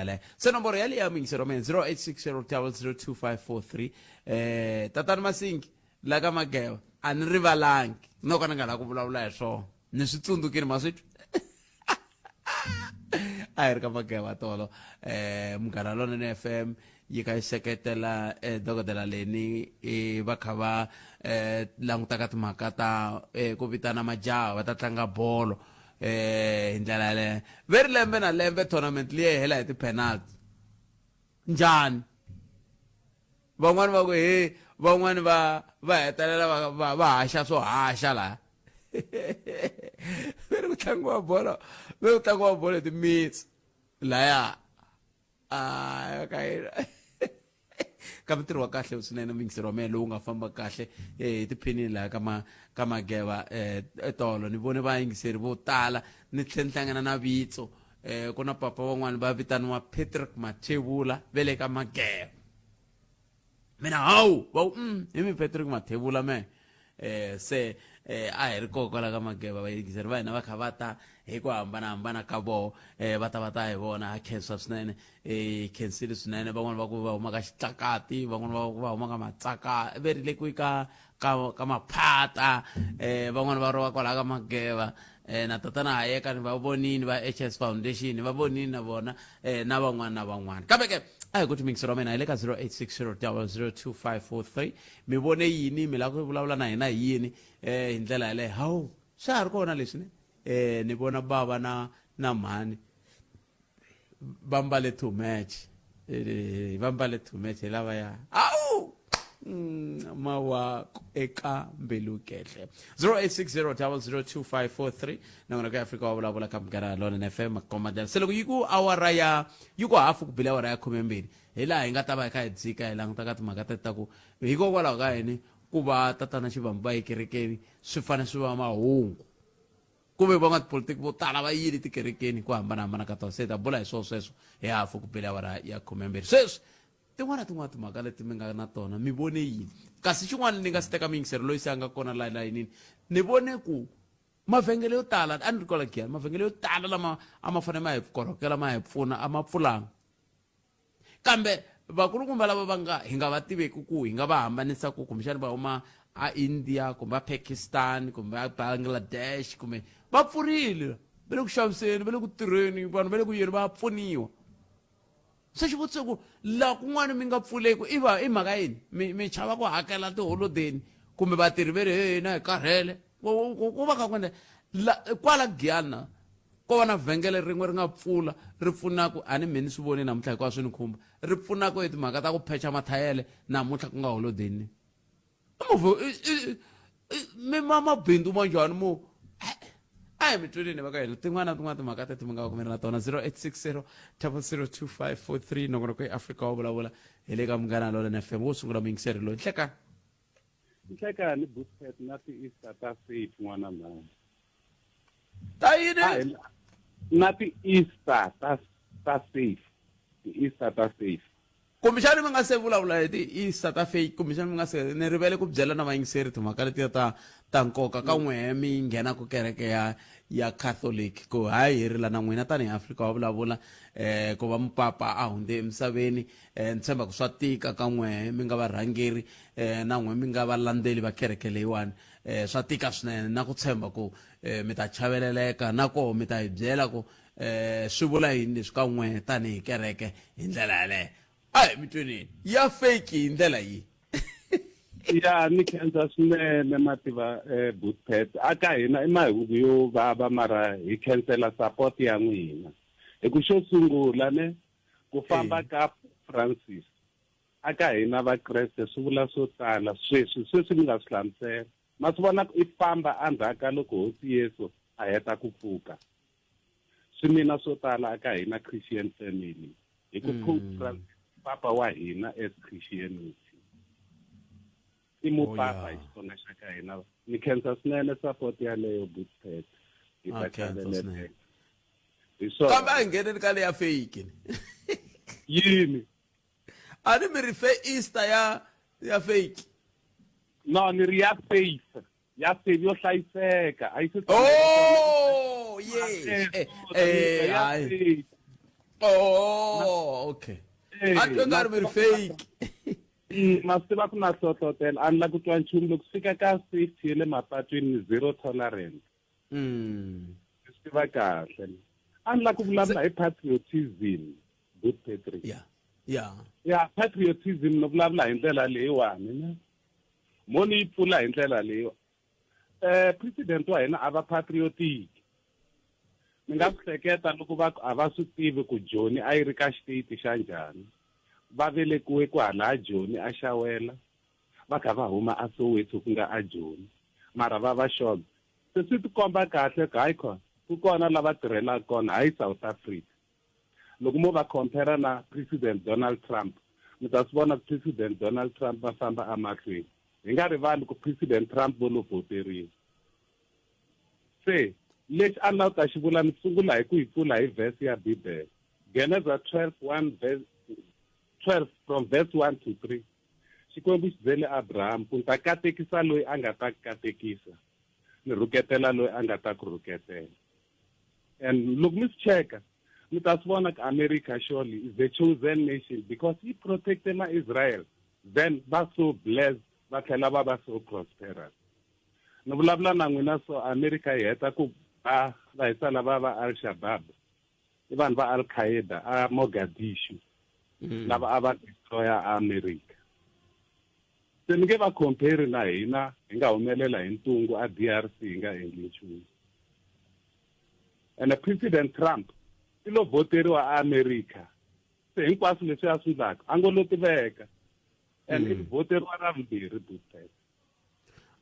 Yaleyo se nomboro yaleyo ya muyingiseri wa mina 0860002543. Tatani Masingi la ka Mageva, a ni rivalangi no ka ni nga lavi ku vulavula hi swona, ni swi tsundzukile, ma swi twa. A hi ri ka Mageva tolo, Munghana Lonene FM yi kha yi seketela dokodela Leni, va kha va languta ka timhaka ta ku vitana majaha va ta tlanga bolo. Hi ndlela yaleyo ve ri lembe na lembe tournament liya yi hela hi ti-penalty. Njhani? Van'wani va ku he, van'wani va hetelela va haxa swo haxa laha. Ve ri ku tlangiwa bolo, ve ri ku tlangiwa bolo hi timitsu laya. A ka yena ka ntirho wa kahle swinene, muyingiseri wa mina, lowu nga famba kahle. Hi tiphinini laha ka Mageva tolo ni vone vayingiseri vo tala, ni tlhela ni hlangana na vitso. Ku na papa van'wani va vitaniwa Patrick Mathebula ve le ka Mageva. Mina hawu, va ku hi mi Patrick Mathebula me. Se a hi ri kona kwala ka Mageva, vayingiseri va hina va kha va ta hi ku hambanahambana ka voho, va ta va ta hi vona. Ha khensa swinene, khensile swinene. Van'wani va ku va huma ka Xitlakati, van'wani va ku va huma ka Matsaka, ve ri le kwi ka Maphata, van'wani va ri va kwala ka Mageva. Na tatana Hayeka ni va vonini, va HS Foundation va vonini na vona, na van'wana na van'wana. Kambe ke a hi ku timingisi ra mina hi le ka 0860 002543. Mi vone yini? Mi lava ku vulavula na hina hi yini? Hi ndlela yaleyo, hawu, swa ha ri kona leswi ne. Ni vona bava na mhani va mbale too much, va mbale too much, hi lava ya awu. Mawako eka mbilu kehle. 0860 002543, nongonoko ya Afrika wa Vulavula ka Munghana Lonene FM makomadela. Se loko yi ku awara ya yi ku hafu ku bile awara ya 12, hi laha hi nga ta va hi kha hi dzika hi languta ka timhaka teti ta ku hikokwalaho ka yini ku va tatana Xivambu va ekerekeni swi fanele swi va mahungu, kumbe van'watipolitiki vo tala va yile tikerekeni hi ku hambanahambana ka tona. Se hi ta bula hi swona sweswo hi hafu ku bile awara ya 12. Sweswi tin'wana tin'wana timhaka leti mi nga na tona, mi vone yini? Kasi xin'wana ni nga si teka muyingiseri loyi se a nga kona laha layinini, ni vone ku mavhengele yo tala, a ni ri kwala Giyani, mavhengele yo tala lama a ma fanele ma hi korhokela, ma hi pfuna, a ma pfulanga. Kambe vakulukumba lava va nga hi nga va tiveki ku hi nga va hambanisa ku kumbexana va huma a India kumbe a Pakistan kumbe a Bangladesh, kumbe va pfurile, va le ku xaviseni, va le ku tirheni, vanhu va le ku yeni va pfuniwa. Se xivutiso ku laha kun'wana mi nga pfuleku i va i mhaka yini? Mi chava ku hakela tiholodeni, kumbe vatirhi ve ri he na hi karhele ku va ka ku endla kwala Giyani? Ko va na vhengele rin'we ri nga pfula ri pfunaka, a ni me ni swi voni namuntlha hikuva swi ni khumba, ri pfunaka hi timhaka ta ku phecha mathayele namuntlha ku nga holodeni. Movha mi ma mabindzu ma njhani mo? A hi mi tweleni va ka hina tin'wana na tin'wana timhaka teti mi nga va ku mi ri na tona. 0860 002543, nongonoko i Afrika wa Vulavula hi le ka Munghana Lonene FM. Wo sungula muyingiseri loyi, nhlekani. Nhlekani Bootpet na ti-Easter ta safe n'wana mhani. Ta yini? Na ti-Easter ta safe, ti-Easter ta safe. Kumbexani mi nga se vulavula hi ti-Easter ta fake, kumbexani mi nga se ni rivele ku byela na vayingiseri timhaka letiya ta nkoka ka n'wehe mi nghenaku kereke ya Catholic, ku hayi hi rila na n'wina tanihi Afrika wa Vulavula, ku va mupapa a hundze emisaveni. Ni tshemba ku swa tika ka n'wehe mi nga varhangeri, na n'wehe mi nga valandzeli va kereke leyiwani. Swa tika swinene, na ku tshemba ku mi ta chaveleleka, na koho mi ta hi byela ku swi vula yini leswi ka n'wehe tanihi kereke hi ndlela yaleyo. A hi mi tweneni ya fake hi ndlela yihi? Ya, ni khensa swinene mativa, Bootpet. A ka hina i mahungu yo vava, mara hi khensela support ya n'wina. Hi ku xo sungula ne ku famba ka Francis a ka hina Vakreste swi vula swo tala. Sweswi sweswi ni nga swi hlamusela, ma swi vona ku i famba endzhaku ka loko Hosi Yesu a heta ku pfuka. Swi mina swo tala aka hina Christian family, hi ku Pope Francis papa wa hina as Christianity, i mupapa hi Xitsonga xa ka hina. Ni khensa swinene support yaleyo Bootpet, hi ta chaveleleka hi swona. Kambe a hi ngheneni ka leya fake. Yini? A ni mi ri fe Easter ya fake. No, ni ri ya safe, ya safe, yo hlayiseka, a yi se Oh yes, hayi. Oh, okay. Eh, A twa nga ri mi ri fake. Ma swi tiva ku na hlohlotela a ni la ku twa nchumu loko swi fika ka safety ya le mapatwini ni zero tolerance. Ni swi tiva kahle. A ni la ku vulavula hi patriotism, good Patrick. Yeah. Yeah. Ya patriotism no vulavula hi ndlela leyiwani ne. Mo ni yi pfula hi ndlela leyiwa. President wa hina a va patriotic. Mi nga swi hleketa loko va ku a va swi tivi ku Joni a yi ri ka xiteyiti xa njhani. Va velekiwe kwalaya Joni a Xawela, va kha va huma a Soweto ku nga a Joni. Mara va va short. Se swi tikomba kahle ku hayi khona ku kona lava tirhelaka kona hayi South Africa. Loko mo va compare na President Donald Trump, mi ta swi vona ku President Donald Trump va famba emahlweni. Hi nga rivali ku President Trump vo lo voteriwa. Se lexi a ni lava ku ta xi vula ni sungula hi ku yi pfula hi verse ya Bibele. Geneza 12, 1 verse 12 from verse 1 to 3. Xikwembu xi byele Abraham ku ni ta katekisa loyi a nga ta ku katekisa, ni rhuketela loyi a nga ta ku rhuketela. And loko mi swi cheka mi ta swi vona ku America surely is the chosen nation because yi protecte ma Israel, then va so blessed va tlhela va va so prosperous. Ni vulavula na n'wina so America yi heta ku ba va hisa lava va Al-Shabaab, i vanhu va Al-Qaeda a Mogadishu, lava a va destroya America. Se ni nge va compare na hina hi nga humelela hi ntungu a DRC hi nga endli nchumu. And President Trump i lo voteriwa a America, se hinkwaswo leswi a swi endlaka a ngo lo tiveka, and i voteriwa ra vumbirhi Bootpet.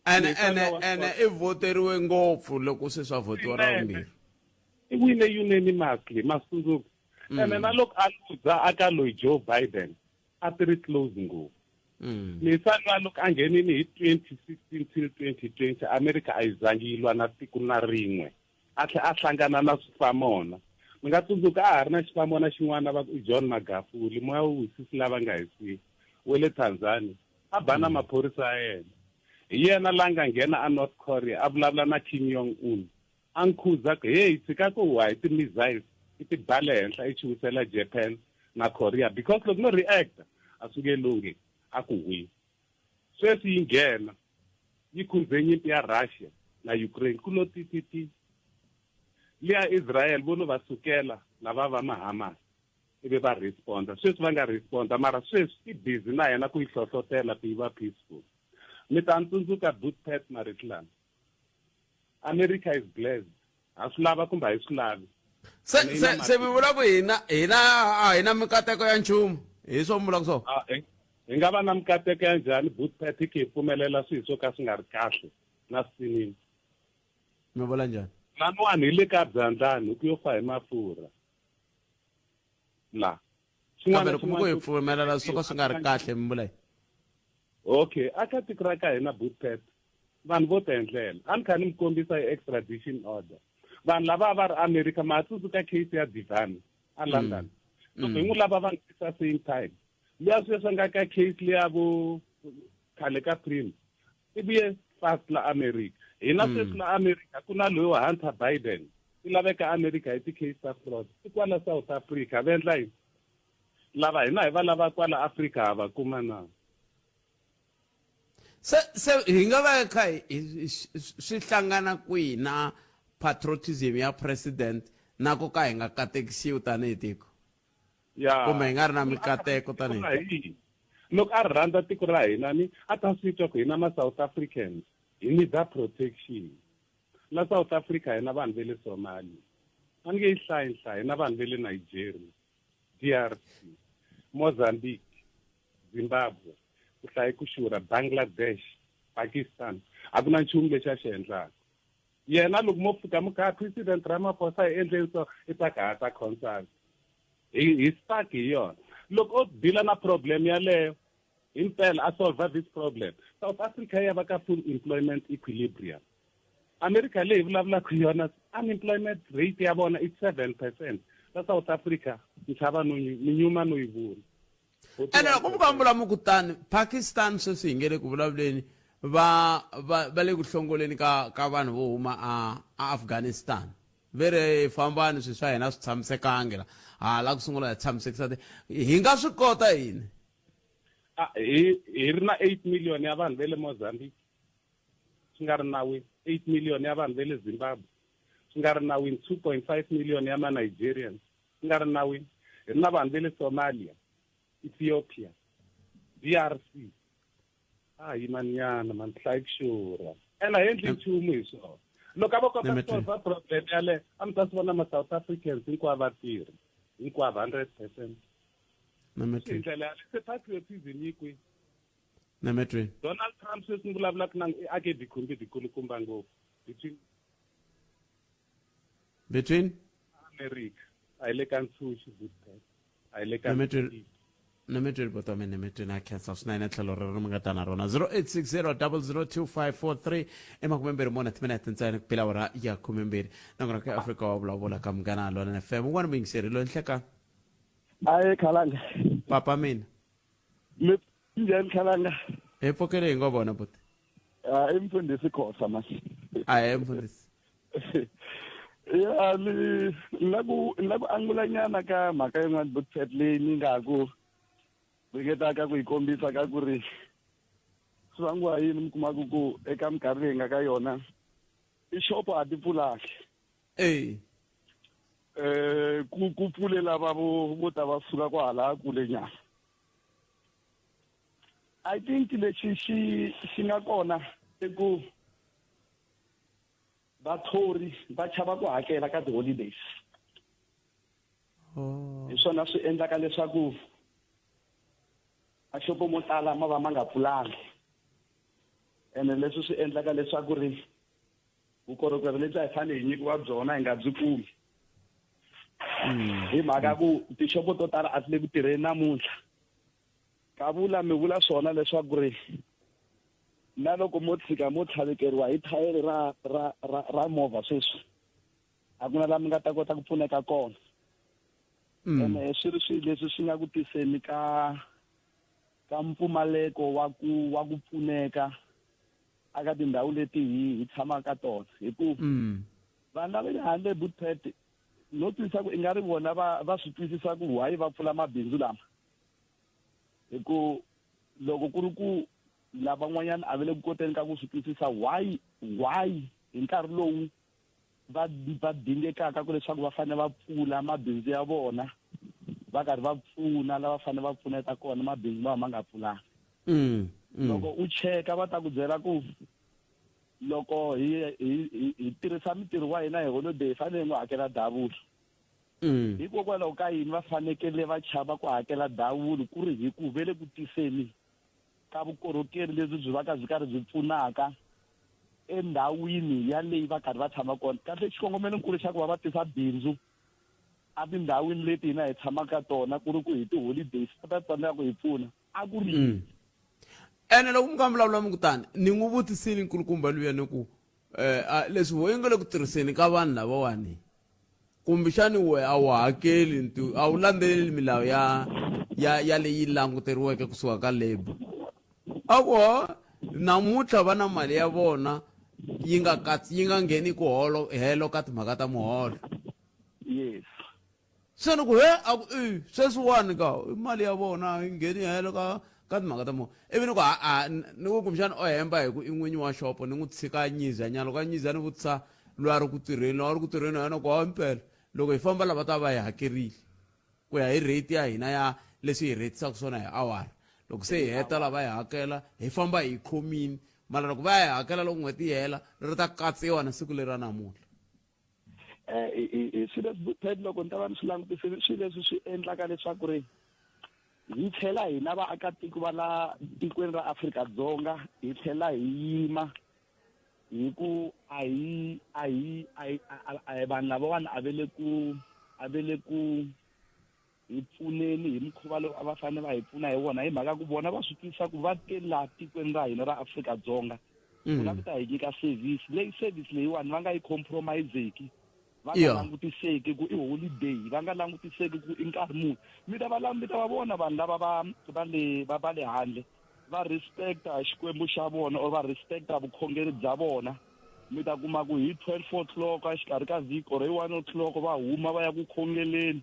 Ene ene ene i voteriwe ngopfu loko se swa votiwa ra vumbirhi. I wine unanimously, masundzuka. Ene na loko a luza aka loyi Joe Biden a ti ri close ngopfu. Misa lwa loko a nghenini hi 2016 till 2020 America a yi zangi yi lwa na tiko na rin'we. A tlhe a hlangana na swifamona. Mi nga tsundzuka a ha ri na xifamona xin'wana va ku i John Magafuli, moya wu wisisi lava nga hi siya, wa le Tanzania. A ba na maphorisa ya yena. Hi yena la nga nghena a North Korea a vulavula na Kim Jong Un. A nkhuza ku hey tshika ku wa hi ti-missiles i ti ba le henhla i chuhisela Japan na Korea because loko no react a swi nge lunghi a ku hwi. Sweswi yi nghena yi khuze nyimpi ya Russia na Ukraine ku lo tititi. Liya Israel vo no va sukela lava va ma Hamas ivi va responda. Sweswi va nga responda mara sweswi i busy na yena ku yi hlohlotela ku yi va peaceful. Mi ta ni tsundzuka Bootpet Maritlana. America is blessed. Ha swi lava kumbe a hi swi lavi. Se se se mi vula ku hina hina a hi na mikateko ya nchumu hi swo mi vulaka swona? Hi nga va na mikateko ya njhani Bootpet hi pfumelela swilo swo ka swi nga ri kahle na swinini. Mi vula njhani? Laniwani hi le ka byandlani hi ku yo fa hi mafurha. La. Kambe loko mi ku hi pfumelela swo ka swi nga ri kahle mi vula yini? Okay, aka tiko ra ka hina Bootpet vanhu vo tiendlela. A ni kha ni mi kombisa hi extradition order. Vanhu lava va ri America ma tsundzuka case ya Divan a London. Loko hi n'wi lava va n'wi tisa same time. Liya sweswi a nga ka case liya vo khale ka Prince. I vuye fast la America. Hina sweswi la America ku na loyi wa Hunter Biden. I laveka America hi ti-case ta fraud. I kwala South Africa va endla yini? Lava hina hi va lava kwala Africa ha va kuma na? Se se hi nga va kha swi hlangana kwihi na patriotism ya president na ku ka hi nga katekisiwi tanihi tiko? Ya. Kumbe hi nga ri na mikateko tanihi Loko a rhandza tiko ra hina ni a ta swi twa ku hina ma South Africans hi need protection. La South Africa hina vanhu ve le Somalia. A ni nge yi hlayi nhlayi na vanhu ve le Nigeria, DRC, Mozambique, Zimbabwe, ku hlaye ku xurha, Bangladesh, Pakistan. A ku na nchumu lexi a xi endlaka. Yena loko mo pfuka mi kha President Ramaphosa hi endleni so i ta ka ta consult. Hi stuck hi yona. Loko o deal na problem yaleyo himpela a solve this problem, South Africa ya va ka full employment equilibrium. America leyi vulavulaka yona unemployment rate ya vona i 7%. La South Africa nchava no ni nyuma no yi vula. Ene loko mi vula mi kutani Pakistan sweswi hi nge le ku vulavuleni va va va le ku hlongoleni ka ka vanhu vo huma a a Afghanistan. Ve ri fambani swilo swa hina swi tshamisekangi la hala ku sungula hi tshamisekisa hi nga swi kota yini? Hi ri na 8 million ya vanhu va le Mozambique swi nga ri nawini, 8 million ya vanhu va le Zimbabwe swi nga ri nawini, 2.5 million ya ma Nigerians swi nga ri nawini, hi ri na vanhu va le Somalia, Ethiopia, DRC. A yimanyana man, hlayi ku xurha ene a hi endli nchumu hi swona. Loko a va kota ku solva problem yaleyo, a mi ta swi vona ma South Africans hinkwavo va tirha hinkwavo 100%. Hi ndlela yaleyo se patriotism yi kwihi? Nametweni. Donald Trump sweswi ni vulavulaka na i ake bikhumbi bikulukumba ngopfu between Between America a hi le ka ntshunxi Bootpet, a hi le ka Nametweni. Nametweni bota mina, nametweni a khensa swinene tlhelo rero mi nga ta na rona. 0860 002543 i 24 timinete ntsena ku pela awara ya 12 nakona ka Afrika wa vulavula ka Munghana Lonene FM. Un'wana muyingiseri loyi nhleka. Aye khalanga. Papa mina. Mi njhani khalanga? Hi pfukile hi ngo vona buti. Ah, i mfundhisi Khosa masi. Ahe mfundhisi. Ya ni la ku la ku angula nyana ka mhaka yin'wana Bootpet leyi ni nga ku ringetaka ku yi kombisa ka ku ri swi vangiwa yini mi kumaka ku eka minkarhi leyi nga ka yona tixopo a ti pfulaki. Ey. Ku ku pfule lava vo vo ta va suka kwahala kule nyana. I think lexi xi xi nga kona i ku vathori va chava ku hakela ka ti-holidays. Oh. Hi swona swi endlaka leswaku maxopo mo tala ma va ma nga pfulangi, ene leswi swi endlaka leswaku ri vukorhokeri lebyi a hi fanele hi nyikiwa byona hi nga byi kumi hi mhaka ku tixopo to tala a ti le ku tirheni namuntlha. Kavula mi vula swona leswaku ri na loko mo tshika mo tlhavekeriwa hi thayere ra ra ra ra movha sweswi a ku na laha mi nga ta kota ku pfuneka kona. Ene swi ri swilo leswi swi nga ku tiseni ka ka mpfumaleko wa ku wa ku pfuneka aka tindhawu leti hi hi tshamaka ka tona, hi ku vanhu lava le handle Bootpet no twisisa ku i nga ri vona va va swi twisisa ku why va pfula mabindzu lama, hi ku loko ku ri ku lavan'wanyana a va le ku koteni ka ku swi twisisa why why hi nkarhi lowu va va dingekaka ku leswaku va fanele va pfula mabindzu ya vona va karhi va pfuna lava fanele va pfuneta kona mabindzu ma va ma nga pfulanga. Loko u cheka va ta ku byela ku loko hi hi hi tirhisa mintirho wa hina hi holiday hi fanele hi n'wi hakela double. Hikokwalaho ka yini va fanekele va chava ku hakela double ku ri hi ku ve le ku tiseni ka vukorhokeri lebyi byi va ka byi karhi byi pfunaka endhawini ya leyi va karhi va tshama kona. Kahle xikongomelonkulu xa ku va va tisa bindzu etindhawini leti hina hi tshamaka tona ku ri ku hi ti-holidays va ta tsandzeka ku hi pfuna a ku ri yini? Ene loko mi kha mi vulavula mi ku tani, ni n'wi vutisile nkulukumba luya ni ku um leswi ho yi nga le ku tirhiseni ka vanhu lavawani, kumbexani we a wu hakeli nti a wu landzeleli milawu ya ya ya leyi languteriweke kusuka ka labor. A ku ho namuntlha va na mali ya vona yi nga katsi yi nga ngheni ku holo helo ka timhaka ta muholo. Yes. Se ni ku he a ku i sweswiwani ka i mali ya vona yi ngheni helo ka ka timhaka ta muholo. Ivi ni ku a a ni ku kumbexana o hemba hi ku i n'winyi wa xopo, ni n'wi tshika nyiza nyana. Loko a nyiza ni vutisa loyi a ri ku tirheni, loyi a ri ku tirheni yena ku hayi mpela loko hi famba lava ta va hi hakerile ku ya hi rate ya hina ya leswi hi rhetisaka swona hi awara. Loko se hi heta lava hi hakela hi famba hi khomini, mara loko va ya hi hakela loko n'hweti yi hela ri ta katsiwa na siku leri ra namuntlha. I swilo leswi Ted loko ni ta va ni swi langutisile swilo leswi swi endlaka leswaku ri hi tlhela hina vaakatiko va la tikweni ra Afrika-Dzonga hi tlhela hi yima hi ku a hi a hi a hi a hi vanhu lavawani a ve le ku a ve le ku hi pfuneni hi mukhuva lowu a va fanele va hi pfuna hi wona, hi mhaka ku vona va swi twisisa ku va te laha tikweni ra hina ra Afrika-Dzonga ku lava ku ta hi nyika service leyi, service leyiwani va nga yi compromiseki, va nga langutiseki ku i holiday, va nga langutiseki ku i nkarhi muni. Mi ta va mi ta va vona vanhu lava va va le va va le handle va respecta Xikwembu xa vona or va respecta vukhongeri bya vona. Mi ta kuma ku hi 12 o'clock exikarhi ka vhiki or hi 1 o'clock va huma va ya ku khongeleni.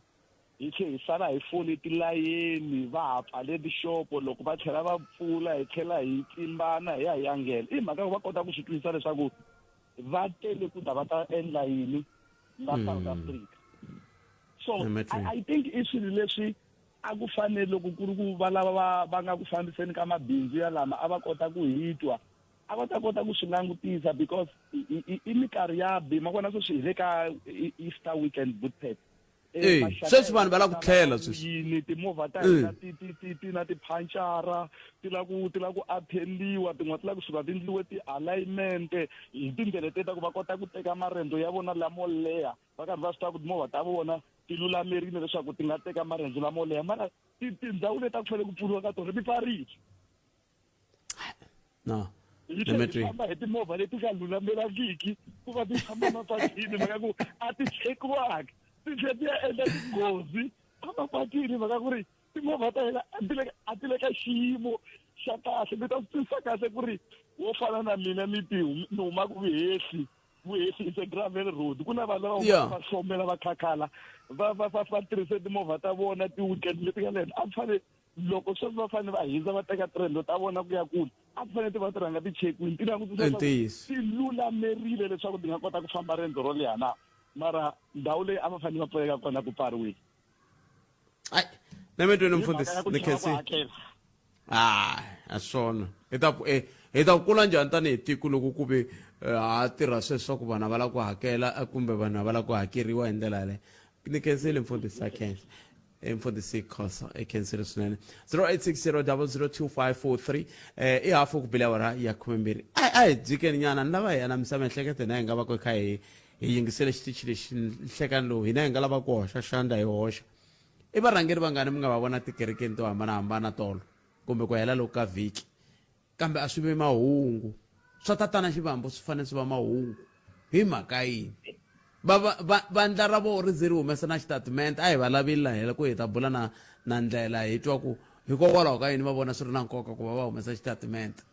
Hi tlhe hi sala hi fole tilayeni va ha pfale tixopo, loko va tlhela va pfula hi tlhela hi tlimbana hi ya hi ya nghena. I mhaka ku va kota ku swi twisisa leswaku va tele ku ta va ta endla yini la South Africa. So I think i swilo leswi a ku fanele loko ku ri ku va lava va va nga ku fambiseni ka mabindzu ya lama a va kota ku hi twa, a va ta kota ku swi langutisa because i minkarhi ya bi ma vona sweswi hi le ka Easter weekend bootpet. Eh, sweswi vanhu va lava ku tlhela sweswi. Yini timovha ta hina ti ti ti ti na tiphancara ti la ku ti la ku attendiwa, tin'wana ti la kusuka ti endliwe ti-alignment hi tindlela te ta ku va kota ku teka marendzo ya vona lamo leha va karhi va swi tiva ku timovha ta vona ti lulamerile leswaku ti nga teka marendzo lamo leha, mara tindhawu leti a ku fanele ku pfuriwa ka tona ti pfarile. No. Hi tlhela hi famba hi timovha leti nga lulamelangiki ku va ti famba mapatwini, mhaka ku a ti chekiwanga, ti tlhela ti ya endla tinghozi emapatwini, mhaka ku ri timovha ta hina a ti le ka xiyimo xa kahle. Mi ta swi twisisa kahle ku ri wo fana na mina ni ti ni humaka vuhehli, vuhehli is a gravel road, ku na vanhu lava va hlomela va khakhala va va va va tirhise timovha ta vona ti-weekend leti nga le henhla. A fanele loko sweswi va fanele va hindza va teka tirhendo ta vona ku ya kule, a ti fanele ti va ti rhanga ti chekiwini, ti langutisa ti lulamerile leswaku ti nga kota ku famba riendzo ro leha na. Mara ndhawu leyi a va fanele va pfuleka kona ku pfariwile. Ai, na mi twini mfundhisi, ni khensi. Ah, a swona hi ta eh, hi ta kula njhani tanihi tiko loko ku ve eh, ha tirha sweswo ku vanhu va lava ku hakela eh, kumbe vanhu va lava ku hakeriwa hi ndlela yaleyo. Ni khensile mfundhisi, a khensa mfundhisi Khosa, i khensile swinene. 0860002543 i hafu ku bile awara ya 12. A hi dzikeni nyana, ni lava hi anamisa miehleketo hina hi nga va ku hi kha hi hi yingisele xitichi lexi nhlekani lowu, hina hi nga lava ku hoxa xandla hi hoxa. I varhangeri vangani mi nga va vona tikerekeni to hambanahambana tolo kumbe ku hela loku ka vhiki, kambe a swi ve mahungu? Swa tatana Xivambu swi fanele swi va mahungu hi mhaka yini? Va va vandla ra vo ri ze ri humesa na xitatimende. A hi va lavile la hela ku hi ta bula na na ndlela hi twa ku hikokwalaho ka yini va vona swi ri na nkoka ku va va humesa xitatimende,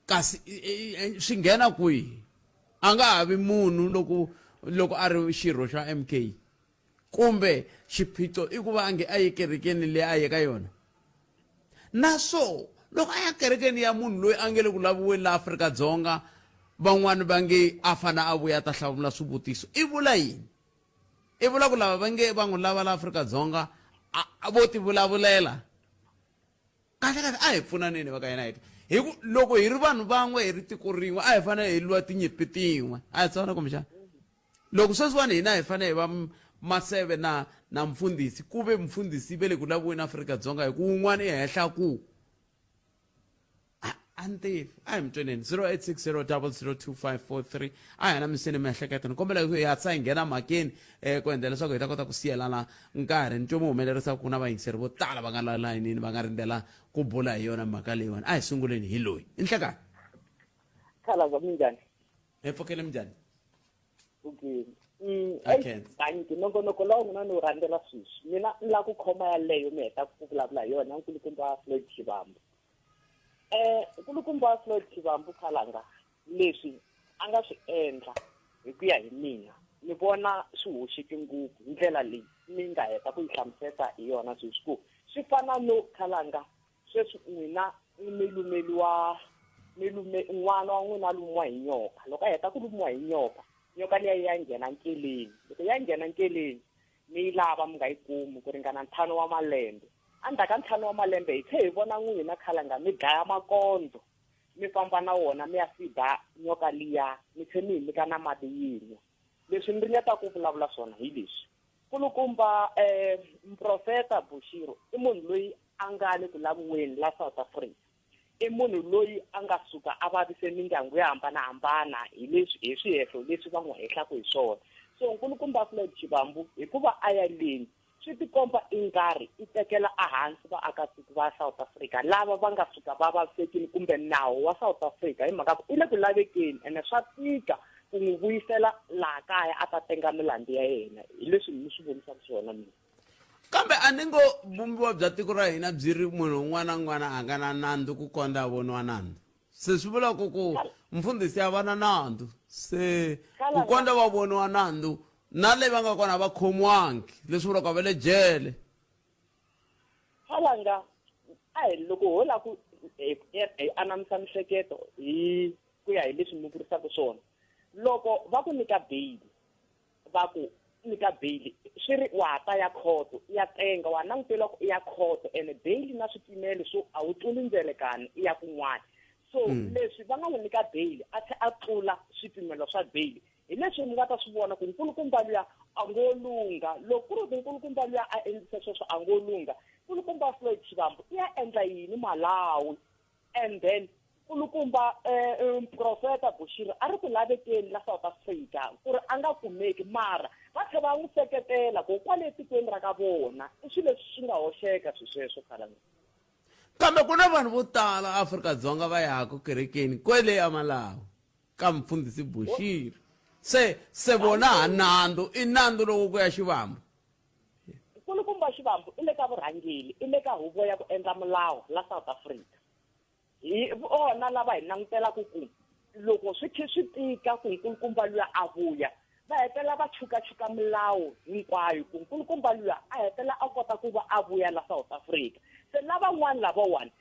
kasi swi nghena kwihi? A nga ha vi munhu loko loko a ri xirho xa MK, kumbe xiphiqo i ku va a nge a ye kerekeni leyi a ye ka yona. Na swo loko a ya kerekeni ya munhu loyi a nge le ku laviweni la Afrika-Dzonga, van'wani va nge a fane a vuya a ta hlamula swivutiso, i vula yini? I vula ku lava va nge va n'wi lava la Afrika-Dzonga vo ti vulavulela. Kahle kahle a hi pfunaneni va ka hina, hi hi ku loko hi ri vanhu van'we, hi ri tiko rin'we, a hi fanele hi lwa tinyimpi tin'we. A hi tsona kumbexana loko sweswiwani hina hi fanele hi va maseve na na mfundhisi, ku ve mfundhisi ve le ku laviweni Afrika-Dzonga hi ku wun'wana i henhla ku a ni tivi. A hi mi tweneni 0860002543. A hi anamiseni miehleketo, ni kombela hi hatlisa hi nghena mhakeni ku endla leswaku hi ta kota ku siyelana nkarhi. Ni twe mi humelerisa ku na vayingiseri vo tala va nga la layinini va nga rindzela ku bula hi yona mhaka leyiwani. A hi sunguleni hi loyi i nhlekani. Khalaza, minjhani? Hi pfukile, minjhani? Okay. Thank you. Nongonoko lowu mina ni wu rhandzela sweswi. Mina ni lava ku khoma yaleyo mi heta ku vulavula hi yona, nkulukumba Floyd Shivambu. Nkulukumba Floyd Shivambu Khalanga, leswi a nga swi endla hi ku ya hi mina ni vona swi hoxeke ngopfu hi ndlela leyi mi nga heta ku yi hlamuseta hi yona sweswi, ku swi fana no Khalanga sweswi n'wina mi lumeliwa, mi lume n'wana wa n'wina lumiwa hi nyoka. Loko a heta ku lumiwa hi nyoka, nyoka liya yi ya nghena nkeleni. Loko ya nghena nkeleni, mi yi lava mi nga yi kumi ku ringana 5 wa malembe. Endzhaku ka 5 wa malembe hi tlhe hi vona n'wina Khalanga mi dlaya makondlo, mi famba na wona mi ya fida nyoka liya, mi tlhe mi yi nyika na mati yi nwa. Leswi ni ringetaka ku vulavula swona hi leswi, nkulukumba Muprofeta Bushiri i munhu loyi a nga le ku laviweni la South Africa. I munhu loyi a nga suka a vavise mindyangu yo hambanahambana hi leswi hi swihehlo leswi va n'wi hehlaka hi swona. So nkulukumba Floyd Shivambu hikuva a ya leni swi tikomba ingari i tekela ehansi vaakatiko va South Africa lava va nga suka va vavisekile kumbe nawu wa South Africa, hi mhaka ku i le ku lavekeni ene swa tika ku n'wi vuyisela laha kaya a ta tenga milandzu ya yena. Hi leswi ni swi vonisaka swona mina. Kambe a ni ngo vumbiwa bya tiko ra hina byi ri munhu un'wana na un'wana a nga na nandzu ku kondza a voniwa nandzu. Se swi vula ku ku mfundhisi a va na nandzu se ku kondza va voniwa nandzu na le va nga kona va khomiwangi leswi vulaka va le jele. Khalanga a hi loko ho lava ku hi anamisa mihleketo hi ku ya hi leswi mi vurisaka swona loko va ku nyika beyili va ku nyika beyili swi ri wa ha ta ya khoto i ya tenga wa langutela ku i ya khoto ene beyili na swipimelo swo a wu tluli ndzelekani i ya kun'wana so leswi va nga n'wi nyika beyili a tlhe a tlula swipimelo swa beyili hi leswi mi nga ta swi vona ku nkulukumba luya a ngo lungha loko ku ri ku nkulukumba luya a endlisa sweswo a ngo lungha nkulukumba Floyd Shivambu i ya endla yini Malawi and then nkulukumba muprofeta Bushiri a ri ku lavekeni la South Africa ku ri a nga kumeki mara va tlhe va n'wi seketela ku kwale tikweni ra ka vona i swilo leswi swi nga hoxeka swi sweswo khalanga. Kambe ku na vanhu vo tala Afrika-Dzonga va yaka kerekeni kwele ya Malawi ka mfundhisi Bushiri se se vona ha nandzu i nandzu lowu ku ya Shivambu. Nkulukumba Shivambu i le ka vurhangeli i le ka huvo ya ku endla milawu la South Africa. Hi vona lava hi langutelaka ku loko swi khe swi tika ku nkulukumba luya a vuya va hetelela va chukachuka milawu hinkwayo ku nkulukumba luya a hetelela a kota ku va a vuya la South Africa. Se lavan'wana lavawani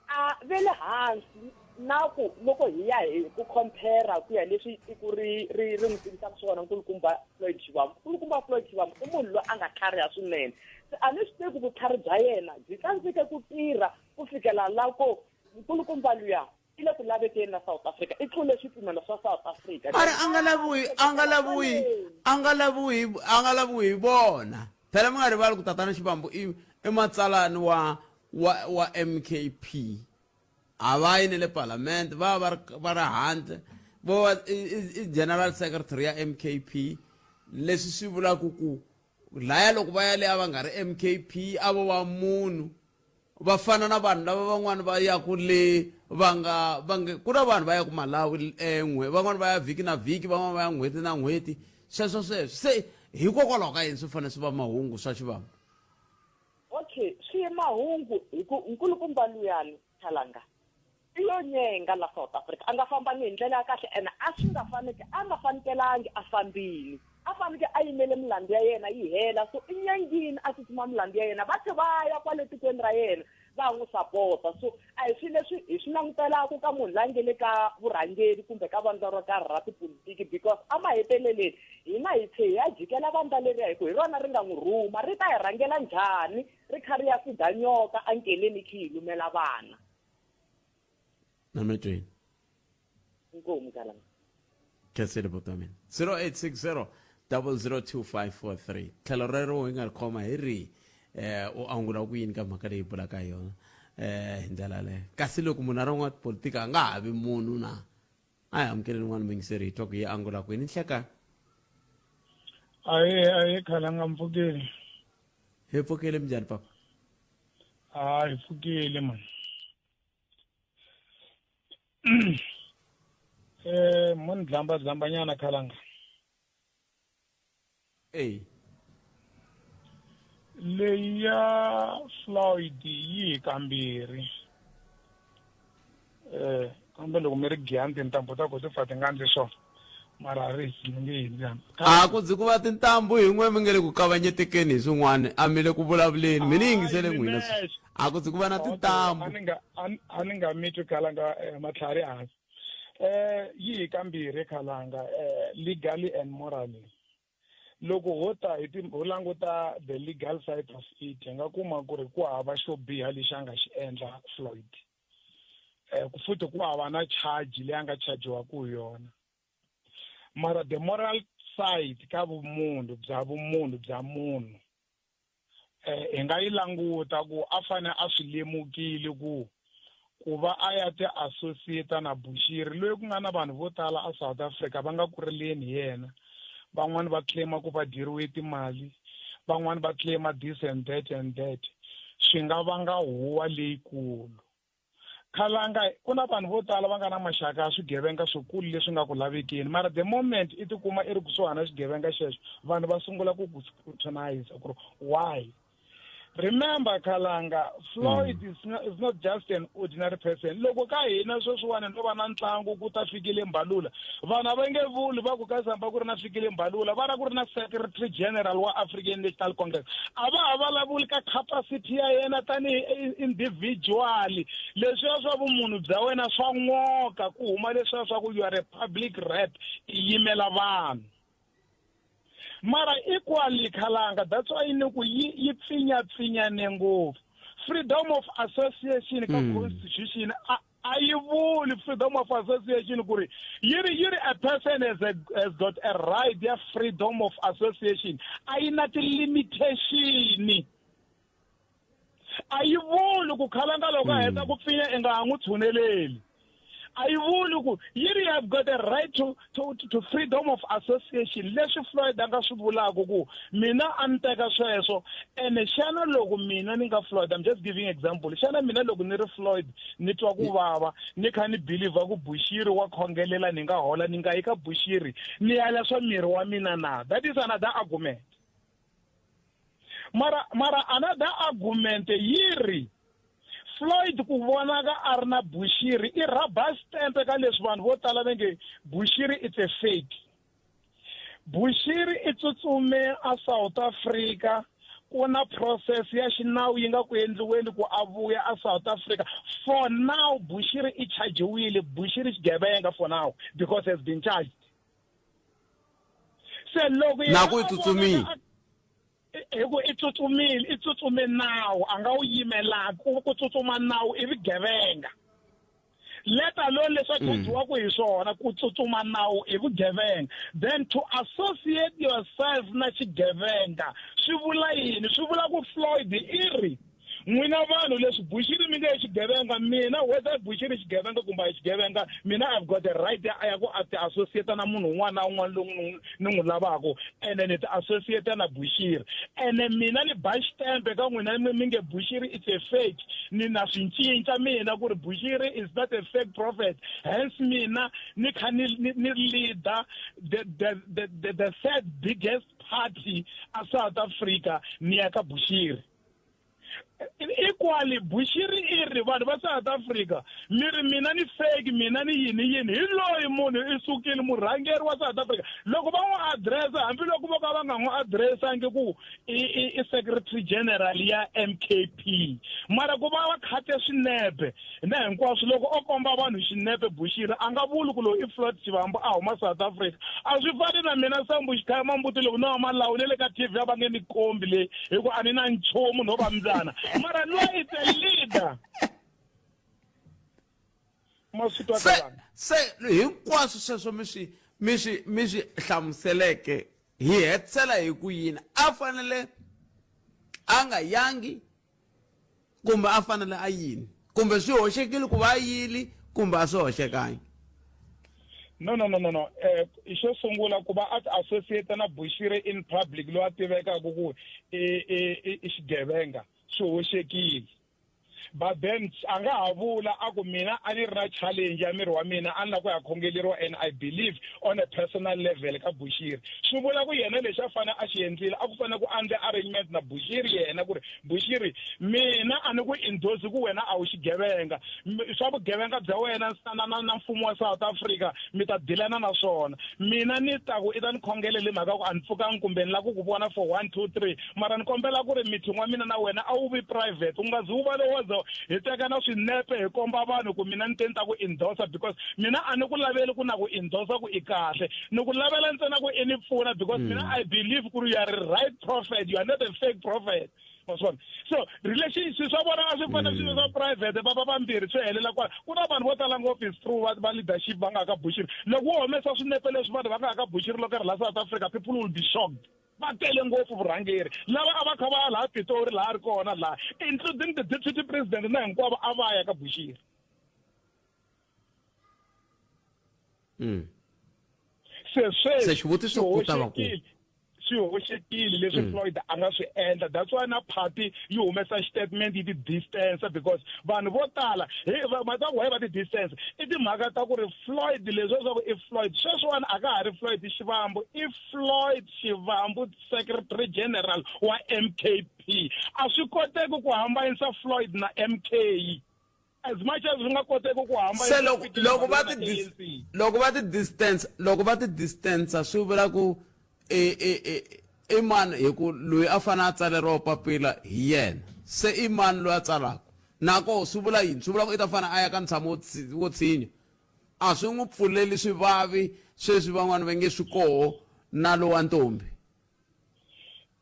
a ve le hansi na ku loko hi ya hi ku compare ku ya leswi tiko ri ri ri n'wi tivisaka swona nkulukumba Floyd Shivambu. Nkulukumba Floyd Shivambu i munhu loyi a nga tlhariha swinene se a ni swi tivi ku vutlhari bya yena byi tsandzeke ku tirha ku fikela la ko nkulukumba luya i le ku lavekeni na South Africa i tlule swipimelo swa South Africa. Mara a nga laviwi a nga laviwi a nga laviwi a nga laviwi hi vona phela mi nga rivali ku tatana Shivambu i i matsalani wa wa wa M_K_P a va yi na le palamende va va va ri handle vo va i general secretary ya M_K_P leswi swi vulaka ku laya loko va ya le a va nga ri M_K_P a vo va munhu va fana na vanhu lava van'wani va yaku le va nga va nge ku na vanhu va yaku Malawi en'we van'wani va ya vhiki na vhiki van'wani va ya n'hweti na n'hweti sweswo sweswo se hikokwalaho ka yini swi fanele swi va mahungu swa Shivambu. Okay swi ye mahungu hi ku nkulukumba luyani Khalanga i yo nyenga la South Africa a nga fambangi hi ndlela ya kahle ene a swi nga faneke a nga fanekelangi a fambini a faneke a yimele milandzu ya yena yi hela so i nyengini a tsutsuma milandzu ya yena va tlhe va ya kwale tikweni ra yena va n'wi sapota so a hi swilo leswi hi swi langutelaka ka munhu la nge le ka vurhangeri kumbe ka vandla ro karhi ra tipolitiki because emaheteleleni hina hi tlhe hi ya jikela vandla leriya hi ku hi rona ri nga n'wi rhuma ri ta hi rhangela njhani ri kha ri ya fida nyoka ankeleni khe yi lumela vana. Nametweni. Inkomu kalanga. Khensile buti wa mina. 0860 002543. Tlhelo rero hi nga ri khoma hi rihi? Eh u angula ku yini ka mhaka leyi bulaka hi yona? Eh hi ndlela leyo. Kasi loko munhu a ri n'watipolitiki a nga ha vi munhu na? A hi amukeleni n'wana muyingiseri hi twa ku yi angula kwini nhlekani. Aye aye khalanga mpfukile. Hi pfukile minjhani papa? Ah hi pfukile man. Eh mo ni dlamba dlambanyana khalanga. Ey. Leyi ya Floyd yi hi kambirhi. Eh kambe loko mi ri giyani tintambu ta ko ti pfa ti nga ndzi swona mara a ri ni nge yindzi hambi. A ku dzi ku va tintambu hi n'we mi nge le ku kavanyetekeni hi swin'wana a mi le ku vulavuleni mi ni yingisele n'wina sweswi a ku dzi ku va na tintambu. A ni nga a ni nga mi twi khalanga matlhari hansi. Yi hi kambirhi khalanga legally and morally. Loko ho ta hi ti ho languta the legal side of it hi nga kuma ku ri ku hava xo biha lexi a nga xi endla Floyd. Futhi ku hava na charge leyi a nga chajiwaka hi yona. Mara the moral side ka vumunhu bya vumunhu bya munhu hi nga yi languta ku a fane a swi lemukile ku ku va a ya ti associate na Bushiri loyi ku nga na vanhu vo tala a South Africa va nga ku rileni hi yena van'wani va claim ku va dyeriwe timali van'wani va claim this and that and that swi nga vanga huwa leyikulu Khalanga ku na vanhu vo tala va nga na maxaka ya swigevenga swikulu leswi nga ku lavekeni mara the moment i tikuma i ri kusuhani na xigevenga xexo vanhu va sungula ku ku scrutinize ku ri why. Remember Khalanga, Floyd is not just an ordinary person. Loko ka hina sweswiwani no va na ntlangu ku ta Fikile Mbalula, vanhu a va nge vuli va ku ka Samba ku ri na Fikile Mbalula, va ra ku ri na Secretary General wa African National Congress. A va ha vulavuli ka capacity ya yena tanihi individual. Leswiya swa vumunhu bya wena swa n'oka ku huma leswiya swa ku you are a public rep, i yimela vanhu. Mara equally Khalanga, that's why ni ku yi yi pfinyapfinyane ngopfu. Freedom of association ka constitution a yi vuli freedom of association ku ri yi ri a person has got a right ya freedom of association, a yi na ti-limitation. A yi vuli ku Khalanga loko a heta ku pfinya i nga ha n'wi tshuneleli. A yi vuli ku yi ri you have got a right to freedom of association. Leswi Floyd a nga swi vulaka ku mina a ni teka sweswo, ene xana loko mina ni nga Floyd, I'm just giving example, xana mina loko ni ri Floyd ni twa ku vava ni kha ni believer ku Bushiri wa khongelela ni nga hola, ni nga yi ka Bushiri ni yala swa miri wa mina na? That is another argument. Mara another argument yi ri Floyd ku vonaka a ri na Bushiri i rubber stamp ka leswi vanhu vo tala va nge Bushiri it's a fake. Bushiri i tsutsume a South Africa, ku na process ya xinawu yi nga ku endliweni ku a vuya a South Africa. For now Bushiri i chajiwile, Bushiri xigevenga for now because has been charged. Se loko na ku i tsutsumile, hi ku i tsutsumile, i tsutsume nawu a nga wu yimelaki ku tsutsuma nawu i vugevenga, let alone leswi a chajiwaka hi swona. Ku tsutsuma nawu i vugevenga, then to associate yourself na xigevenga swi vula yini? Swi vula ku Floyd i ri n'wina vanhu leswi Bushiri mi nge xigevenga, mina whether Bushiri xigevenga kumbe a hi xigevenga, mina I've got the right ya ku a ti associate na munhu un'wana na un'wana lowu ni n'wi lavaka, ene ni ti associate na Bushiri, ene mina ni ba xitempe ka n'wina mi nge Bushiri it's a fake. Ni na swi cinca mina ku ri Bushiri is not a fake prophet, hence mina ni kha ni leader the third biggest party a South Africa, ni ya ka Bushiri. Equally Bushiri i ri vanhu va South Africa mi ri mina ni fake, mina ni yini yini, hi loyi munhu i sukile murhangeri wa South Africa. Loko va n'wi addressa, hambiloko vo ka va nga n'wi addressangi ku i secretary general ya MKP, mara ku va va khate swinepe na hinkwaswo, loko o komba vanhu xinepe Bushiri a nga vuli ku loyi i Floyd Shivambu a huma South Africa. A swi fani na mina Sambu Xikhaya Mambuti, loko no va Malawu ne le ka TV a va nge ni kombi leyi hi ku a ni na nchumu no va mbyana, mara loyi is a leader, ma swi twa? Se se hinkwaswo sweswo mi swi hlamuseleke, hi hetisela hi ku yini? A fanele a nga yangi kumbe a fanele a yini, kumbe swi hoxekile ku va a yili kumbe a swi hoxekangi? No, no, no, no, no. Xo sungula, ku va a ti associate na Bushiri in public, loyi a tivekaka ku i xigevenga, swi hoxekile. But then a nga ha vula a ku mina a ni ri na challenge ya miri wa mina, a ni lava ku ya khongeleriwa and I believe on a personal level ka Bushiri. Swi vula ku yena lexi a fanele a xi endlile, a ku fanele ku endle arrangement na Bushiri yena ku ri Bushiri, mina a ni ku endorse ku wena a wu xigevenga, swa vugevenga bya wena na mfumo wa South Africa mi ta dilana na swona, mina ni ta ku i ta ni khongelele mhaka ku a ni pfukangi kumbe ni lava ku ku vona for 1 2 3, mara ni kombela ku ri meeting wa mina na wena a wu vi private, u nga zi wu va lowo ze hi teka na swinepe hi komba vanhu ku mina ni te ni ta ku endorsa, because mina a ni ku laveli ku na ku endorsa ku i kahle, ni ku lavela ntsena ku i ni pfuna, because mina I believe ku ri you are a right prophet, you are not a fake prophet, ma swi vona? So relationship swa vona a swi fanele swi swa private, va va vambirhi, swi helela kwala. Ku na vanhu vo tala ngopfu is true va leadership va nga ka Bushiri. Loko wo humesa swinepe leswi vanhu va nga ka Bushiri loko ri la South Africa, people will be shocked. Va tele ngopfu vurhangeri lava a va kha va ya laha Pitori, laha ri kona laha, including the deputy president na hinkwavo a va ya ka Bushiri. Se sweswi Se xivutiso ku ta va ku hoxekile. Swi hoxekile leswi Floyd a nga swi endla. That's why na party yi humesa statement yi ti distance, because vanhu vo tala hi mhaka ku why va ti distance i timhaka ta ku ri Floyd leswi leswaku i Floyd sweswiwani a ka ha ri Floyd Shivambu, i Floyd Shivambu secretary general wa MKP. A swi koteki ku hambanisa Floyd na MK, as much as swi nga koteki ku hambanisa Se loko Fikile loko va Mbalula ti na dis- ANC. Loko va ti distance, swi vula ku i i i i mani? Hi ku loyi a fanele a tsaleriwa papila hi yena, se i mani loyi a tsalaka nako? Swi vula yini? Swi vula ku i ta fanele a ya ka ntshamo wo tshinya? A swi n'wi pfuleli swivavi sweswi van'wani va nge swi koho na lowa ntombi.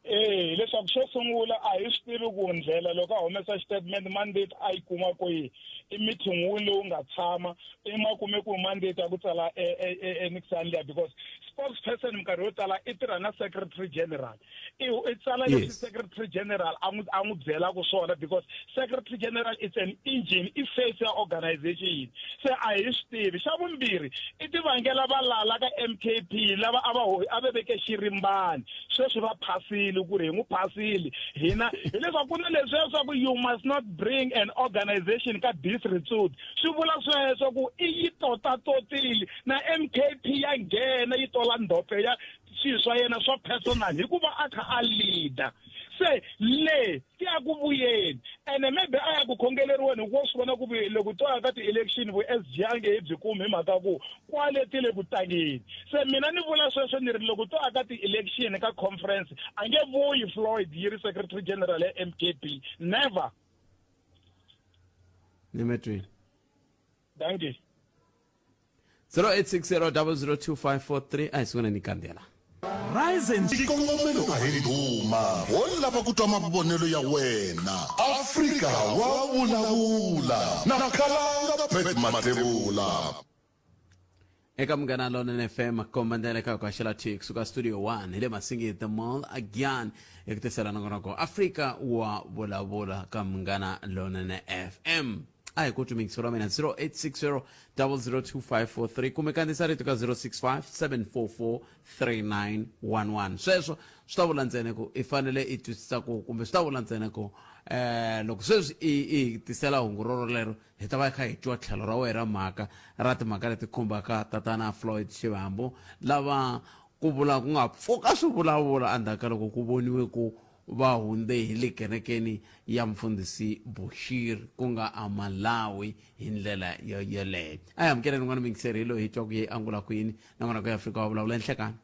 Eh, leswaku xo sungula a hi swi tivi ku ndlela loko a humesa statement, mandate a yi kuma kwihi, i meeting wini lowu nga tshama i ma kume ku mandate ya ku tsala eNixon liya, because spokesperson minkarhi yo tala i tirha na secretary general, i tsala leswi secretary general a n'wi byelaka swona, because secretary general is an engine, i face ya organization. Se a hi swi tivi. Xa vumbirhi, i tivangela valala ka MKP lava a va a va veke xirimbani sweswi va phasile ku ri hi n'wi phasile hina, hileswaku ku na leswiya swa ku you must not bring an organization ka disrepute. Swi vula sweswo ku i yi totatotile na MKP ya nghena yi tola ndhope ya swilo swa yena swa personal, hikuva a kha a leader se le ti ya ku vuyeni, ene maybe a ya ku khongeleriweni, hikuva swi vona ku loko to ya ka ti-election vu SG a nge he byi kumi, hi mhaka ku kwale ti le ku tlangeni. Se mina ni vula sweswo ni ri loko to ya ka ti-election ka conference, a nge vuyi Floyd yi ri secretary general ya MKP, never. Ni metwini. Dankie. 0860 002543. A hi sungule ni kandzela. Rise and Xikongomelo a hi ndhuma, ho lava ku twa mavonelo ya wena. Afrika wa vulavula na Khalanga Pat Mathebula. Eka Munghana Lonene FM, komba ndlela eka ku haxela thi kusuka studio 1 hi le Masingita Mall again, hi ku tisela nongonoko Afrika wa vulavula ka Munghana Lonene FM. A hi ku twi ra mina 0860 002543, kumbe kandziyisa rito ka 065 744 3911. Sweswo swi ta vula ntsena ku i fanele i twisisa ku, kumbe swi ta vula ntsena ku loko sweswi i tisela hungu rorolero, hi ta va hi kha hi twa tlhelo ra wena ra mhaka, ra timhaka leti khumbaka tatana Floyd Shivambu, lava ku vula ku nga pfuka swi vulavula endzhaku ka loko ku voniwe ku va hundze hi le kerekeni ya mfundhisi Bushiri, ku nga aMalawi, hi ndlela yo yoleyo. A hi amukeleni n'wana mingiseri, hi loyi hi twa ku ye angula ku yini nakona ku ya Afrika wa vulavula enhlekani.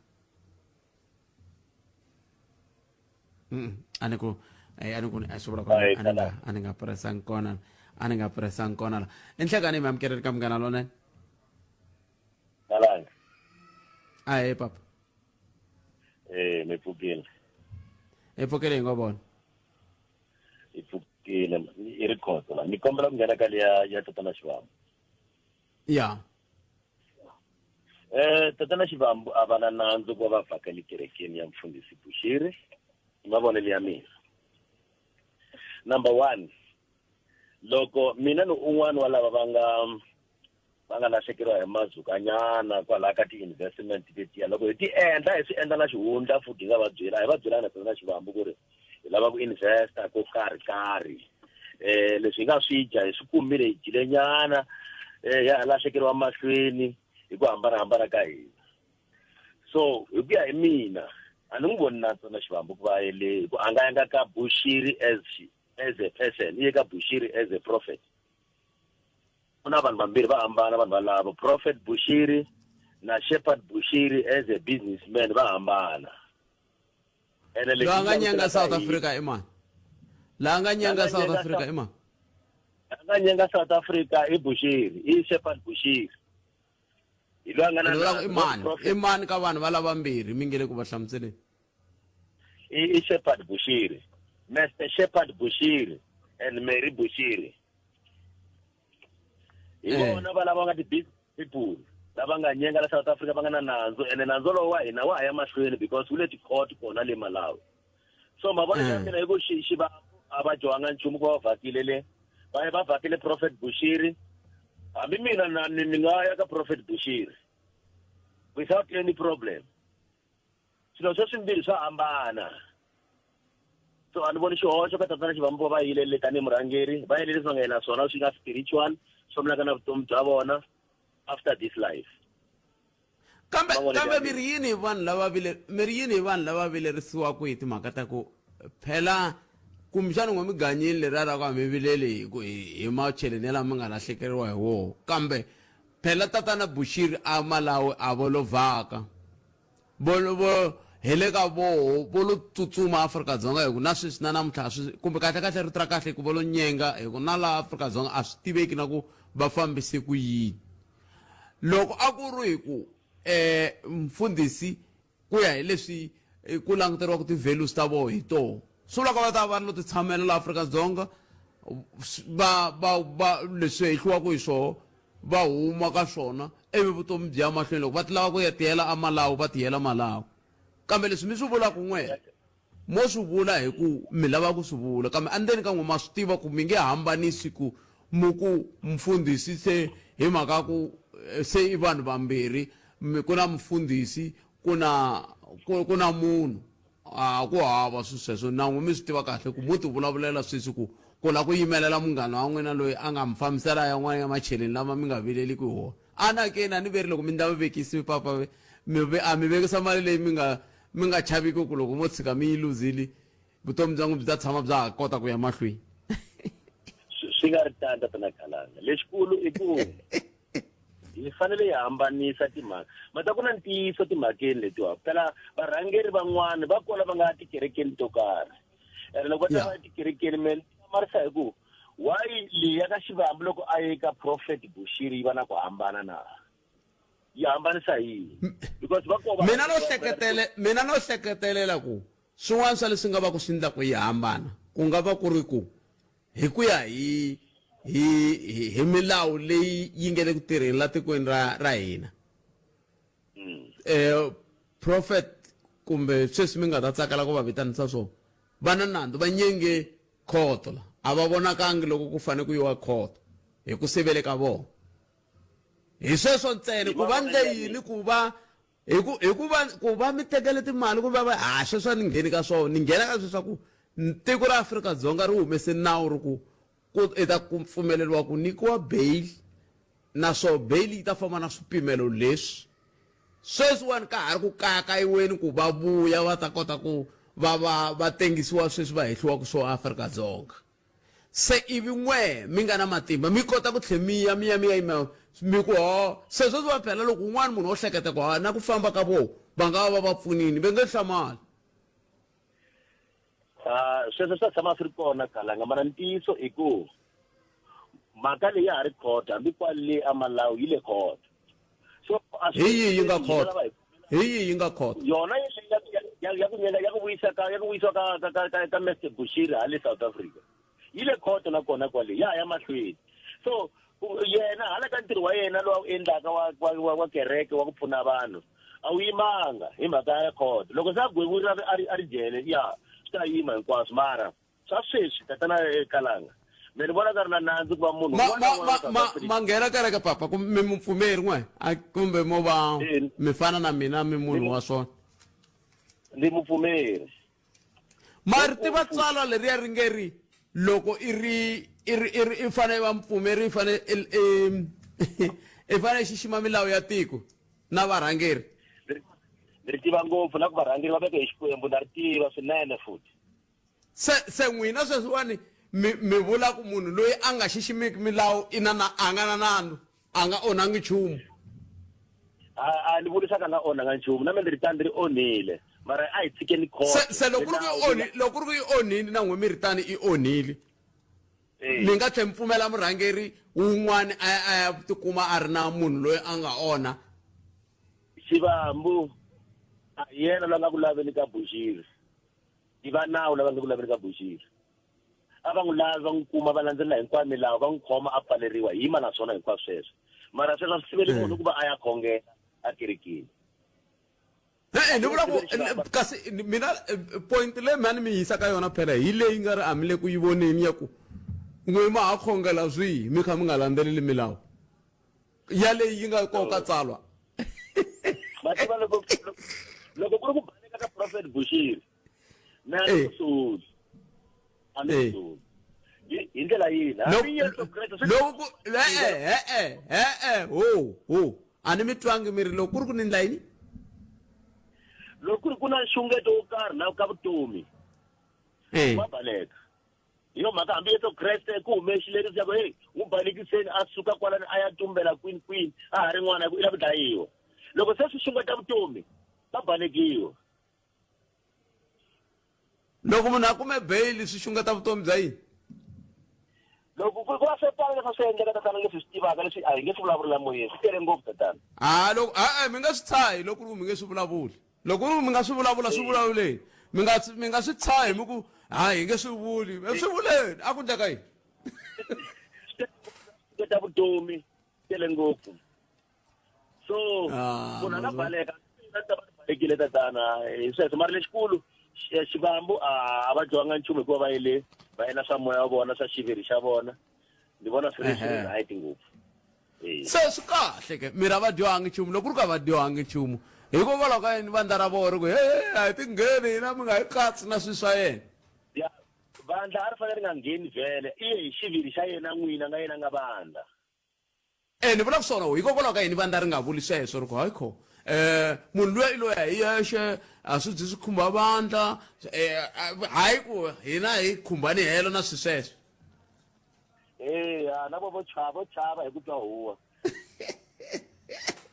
A ni ku a ni ku a swi vula kona, a ni nga presang kona, a ni nga presang kona la enhlekani. Mi amukeleni ka Munghana Lonene. Kalanga. Ahe papa. Mi pfukile? Hi pfukile, hi ngo vona. Hi pfukile, i ri khoto la. Ni kombela ku nghena ka liya ya tatana Xivambu. Ya. Tatana Xivambu a va na nandzu ku va va vhakele kerekeni ya mfundhisi Bushiri, i mavonelo ya mina. Number one, loko mina ni un'wana wa lava va nga lahlekeriwa hi mazukanyana kwalaya ka ti-investment letiya, loko hi ti endla, hi swi endla na xihundla futhi, hi nga va byela, hi va byelanga na tatana Xivambu ku ri hi lava ku investa ko karhi karhi. Leswi hi nga swi dya, hi swi kumile, hi dyile nyana, ya lahlekeriwa mahlweni hi ku hambanahambana ka hina. So hi ku ya hi mina, a ni n'wi voni na tsona Xivambu ku va yele, hi ku a nga yanga ka Bushiri as a person, i ye ka Bushiri as a prophet. Ku na vanhu vambirhi va hambana vanhu valavo, prophet Bushiri na Shepherd Bushiri as a businessman, va hambana. Ene loyi a nga nyenga South hi- Africa i mani? Laha nga nyenga nga South nyenga Africa i mani? A nga nyenga South Africa i Bushiri, i Shepherd Bushiri, hi loyi a nga na Ni vula ku i nandzu, mani? prophet. I mani ka vanhu va lavambirhi mi nge le ku va hlamuseleni? I Shepherd Bushiri, Mr Shepherd Bushiri and Mary Bushiri, hi vona va lava nga ti-big people lava nga nyenga la South Africa, va nga na nandzu. Ene nandzu lowu wa hina wa ha ya mahlweni, because wu le ti-court kona le Malawi. So mavonelo ya mina hi ku Xivambu a va dyohanga nchumu ku va va vhakile le, va ye va vhakile prophet Bushiri. Hambi mina na ni nga ya ka prophet Bushiri without any problem. Swilo swa swimbirhi swa hambana. So a ni voni xihoxo ka tatana Xivambu va yile tanihi murhangeri, va yile leswi va nga yela swona swi nga spiritual, swi fambelaka na vutomi bya vona after this life. Kambe kambe mi ri yini hi vanhu lava vile mi ri yini hi vanhu lava vilerisiwaka hi timhaka ta ku phela kumbexana n'we mi ganyile leriya ra ku a mi vileli hi ku hi macheleni ya lama mi nga lahlekeriwa hi woho kambe phela tatana Bushiri a Malawi a vo lo vhaka vo vo hi le ka voho vo lo tsutsuma Afrika-Dzonga hi ku na sweswi na namuntlha a swi kumbe kahle kahle rito ra kahle hi ku vo lo nyenga hi ku na laha Afrika-Dzonga a swi tiveki na ku va fambise ku yini loko a ku ri hi ku um mfundhisi ku ya hi leswi eh, ku languteriwaka ti-values ta voho hi toho swi vula ku va ta va lo ti tshamela la Afrika-Dzonga va va va leswi hehliwaka hi swoho va huma ka swona ivi vutomi byi ya mahlweni loko va ti lava ku ya tiyela amalawi va tiyela malawi kambe leswi mi swi vulaka n'we mo swi vula hi ku mi lava ku swi vula kambe endzeni ka n'we ma swi tiva ku mi nge hambanisi ku mu ku mfundhisi se hi mhaka ku eh, se i vanhu vambirhi ku na mfundhisi ku na ku na munhu a ku hava swi sweswo na n'we mi swi tiva kahle ku mo ti vulavulela sweswi ku ku la ku yimelela munghana wa n'wina loyi a nga mi fambisela yan'wana ya macheleni lama mi nga vileliki hi wona anakeni a ni veri loko mi ndla vuvekisi papa mi a mi vekisa mali leyi mi nga mi nga chaviki ku loko mo tshika mi yi luzile vutomi bya n'wina byi ta tshama bya ha kota ku ya mahlweni swi nga ri tani tatana Khalanga lexikulu i ku hi fanele hi hambanisa timhaka mata ku na ntiyiso timhakeni letiwa phela varhangeri van'wana va kona va nga tikerekeni to karhi ene loko va ta va etikerekeni me ni hlamarisa hi ku why leyi ya ka Xivambu loko a ye ka prophet Bushiri yi va na ku hambana na yi hambanisa yini because va kova mina no hleketele mina no hleketelela ku swin'wana swa leswi nga va ku swi endla ku yi hambana ku nga va ku ri ku hi ku ya hi hi hi milawu leyi yi nge le ku tirheni la tikweni ra ra hina mm. eh prophet kumbe sweswi mi nga ta tsakela ku va vitanisa swona va na nandzu va nyenge khoto la a va vonakangi loko ku fanele ku yiwa khoto hi ku sivele ka vona hi sweswo ntsena ku va ndle yini ku va hi ku hi ku va ku va mi tekele timali ku va va ha sweswo a ni ngheni ka swona ni nghena ka sweswo ku tiko ra Afrika-Dzonga ri humese nawu ri ku ku i ta ku pfumeleriwa ku nyikiwa bail naswona bail yi ta famba na swipimelo leswi sweswiwani ka ha ri ku kayakayiweni ku va vuya va ta kota ku va va va tengisiwa sweswi va hehliwaka swo Afrika-Dzonga Se ivi n'we mi nga na matimba mi kota ku tlhe mi ya mi ya mi ya yima mi ku ho se sweswi va phela loko un'wana munhu o hleketa ku ha na ku famba ka vo va nga va va pfunini va nge hlamali. Ah, sweswo swa tshama swi ri kona Kalanga mara ntiyiso i ku mhaka leyi ya ha ri khoto hambi kwale a Malawi yi le khoto so a Hi yihi yi nga khoto? Hi yihi yi nga khoto? Yona ya ya ku nyela ya ku vuyisa ka ya ku vuyisiwa ka ka ka ka, ka Mr Bushiri hale South Africa yi le khoto na kona kwale ya ya mahlweni so yena hala ka ntirho wa yena lowu a wu endlaka wa wa wa, wa kereke wa ku pfuna vanhu a wu yimanga hi mhaka ya khoto loko se a gweviwile a ri a ri jele ya swi ta yima hinkwaswo mara swa sweswi tatana eh, kalanga me ni vona ka ri na nandzu ku va munhu ma ma ma ma ma nghena kereke papa kumbe mi mupfumeri n'we a kumbe mo va mi fana na mina mi munhu wa swona ndi mupfumeri ma ri tiva tsalwa leriya ri nge ri loko i ri i ri i ri i fanele va mupfumeri i fanele i fanele i xixima milawu ya tiko na varhangeri ni ri tiva ngopfu na ku varhangeri va veke hi xikwembu na ri tiva swinene futhi Se se n'wina sweswiwani mi mi vula ku munhu loyi a nga xiximiki milawu i na na a nga na nandzu a nga onhangi nchumu a a ni vuli swa ka nga onhanga nchumu na mina ni ri tani ri onhile mara a hi tshikeni khoto se se loko ri ku i onhi loko ri ku i onhile na n'we mi ri tani i onhile mi nga tlhe mi pfumela murhangeri wun'wani a ya a ya tikuma a ri na munhu loyi a nga onha Xivambu a hi yena loyi a nga ku laveni ka Bushiri I va nawu lava nge ku laveni ka Bushiri. A va n'wi lavi, va n'wi kuma, va landzelela hinkwayo milawu, va n'wi khoma, a pfaleriwa. Hi yima na swona hinkwaswo sweswo. Mara sweswo a swi siveli munhu ku va a ya khongela ekerekeni. E-e, ni vula ku kasi mina point leyi mhani mi yisa ka yona phela hi leyi nga ri a mi le ku yi voneni ya ku n'we ma ha khongela swihi mi kha mi nga landzeleli milawu ya leyi yi nga kona ka tsalwa. Ma tiva loko loko ku ri ku baleka fika ka Prophet Bushiri me a ni kusuli a ni kusuli hi hi ndlela yihi hambi Yesu Kreste swi loko ku e-e e-e e-e ho ho a ni mi twangi mi ri loko ku ri ku ni ndla yini loko ku ri ku na nxungeto wo karhi la ka vutomi wa baleka Hi yo mhaka hambi Yesu Kreste ku hume xileriso xa ku heyi n'wi balekiseni a suka kwalani a ya tumbela kwini kwini a ha ri n'wana hi ku i lava ku dlayiwa. Loko se swi xungeta vutomi va balekiwa. Loko munhu a kume beyili swi xungeta vutomi bya yini? Loko ku va swo tala leswi a swi endleka tatana leswi hi swi tivaka leswi a hi nge swi vulavuli la moyeni swi tele ngopfu tatana. Ha loko e-e mi nga swi tshahi loko ku ri ku mi nge swi vulavuli. Loko ku ri ku mi nga swi vulavula swi vulavuleni. Mi nga mi nga swi tshahi mi ku hayi hi nge swi vuli. Swi vuleni a ku ndleka yini? Ta vutomi tele ngopfu. So Ah, munhu a nga mazwa. baleka a ta va balekile tatana hi sweswo mara lexikulu xivambu a a va dyohanga nchumu hikuva va yele va yena swa moya wa vona swa xiviri xa vona ni vona swi ri swi ri Ehe. right ngopfu Eh. Se swi kahle ke miri a va dyohangi nchumu loko ku ri ku a va dyohangi nchumu hikokwalaho ka yini vandla ra vona ri ku he a hi tingheni hina mi nga hi katsi na swilo swa yena Ya, vandla a ri fanele ri nga ngheni vhele i ye hi xiviri xa yena n'wini a nga yena nga vandla E ni vula swona hikokwalaho ka yini vandla ri nga vuli sweswo ri ku hayi kho um munhu luya i loya hi yexe a swi byi swi khumba vandla um hayi ku hina hi khumbani helo na swi sweswo eya na vo vo chava vo chava hi ku twa huwa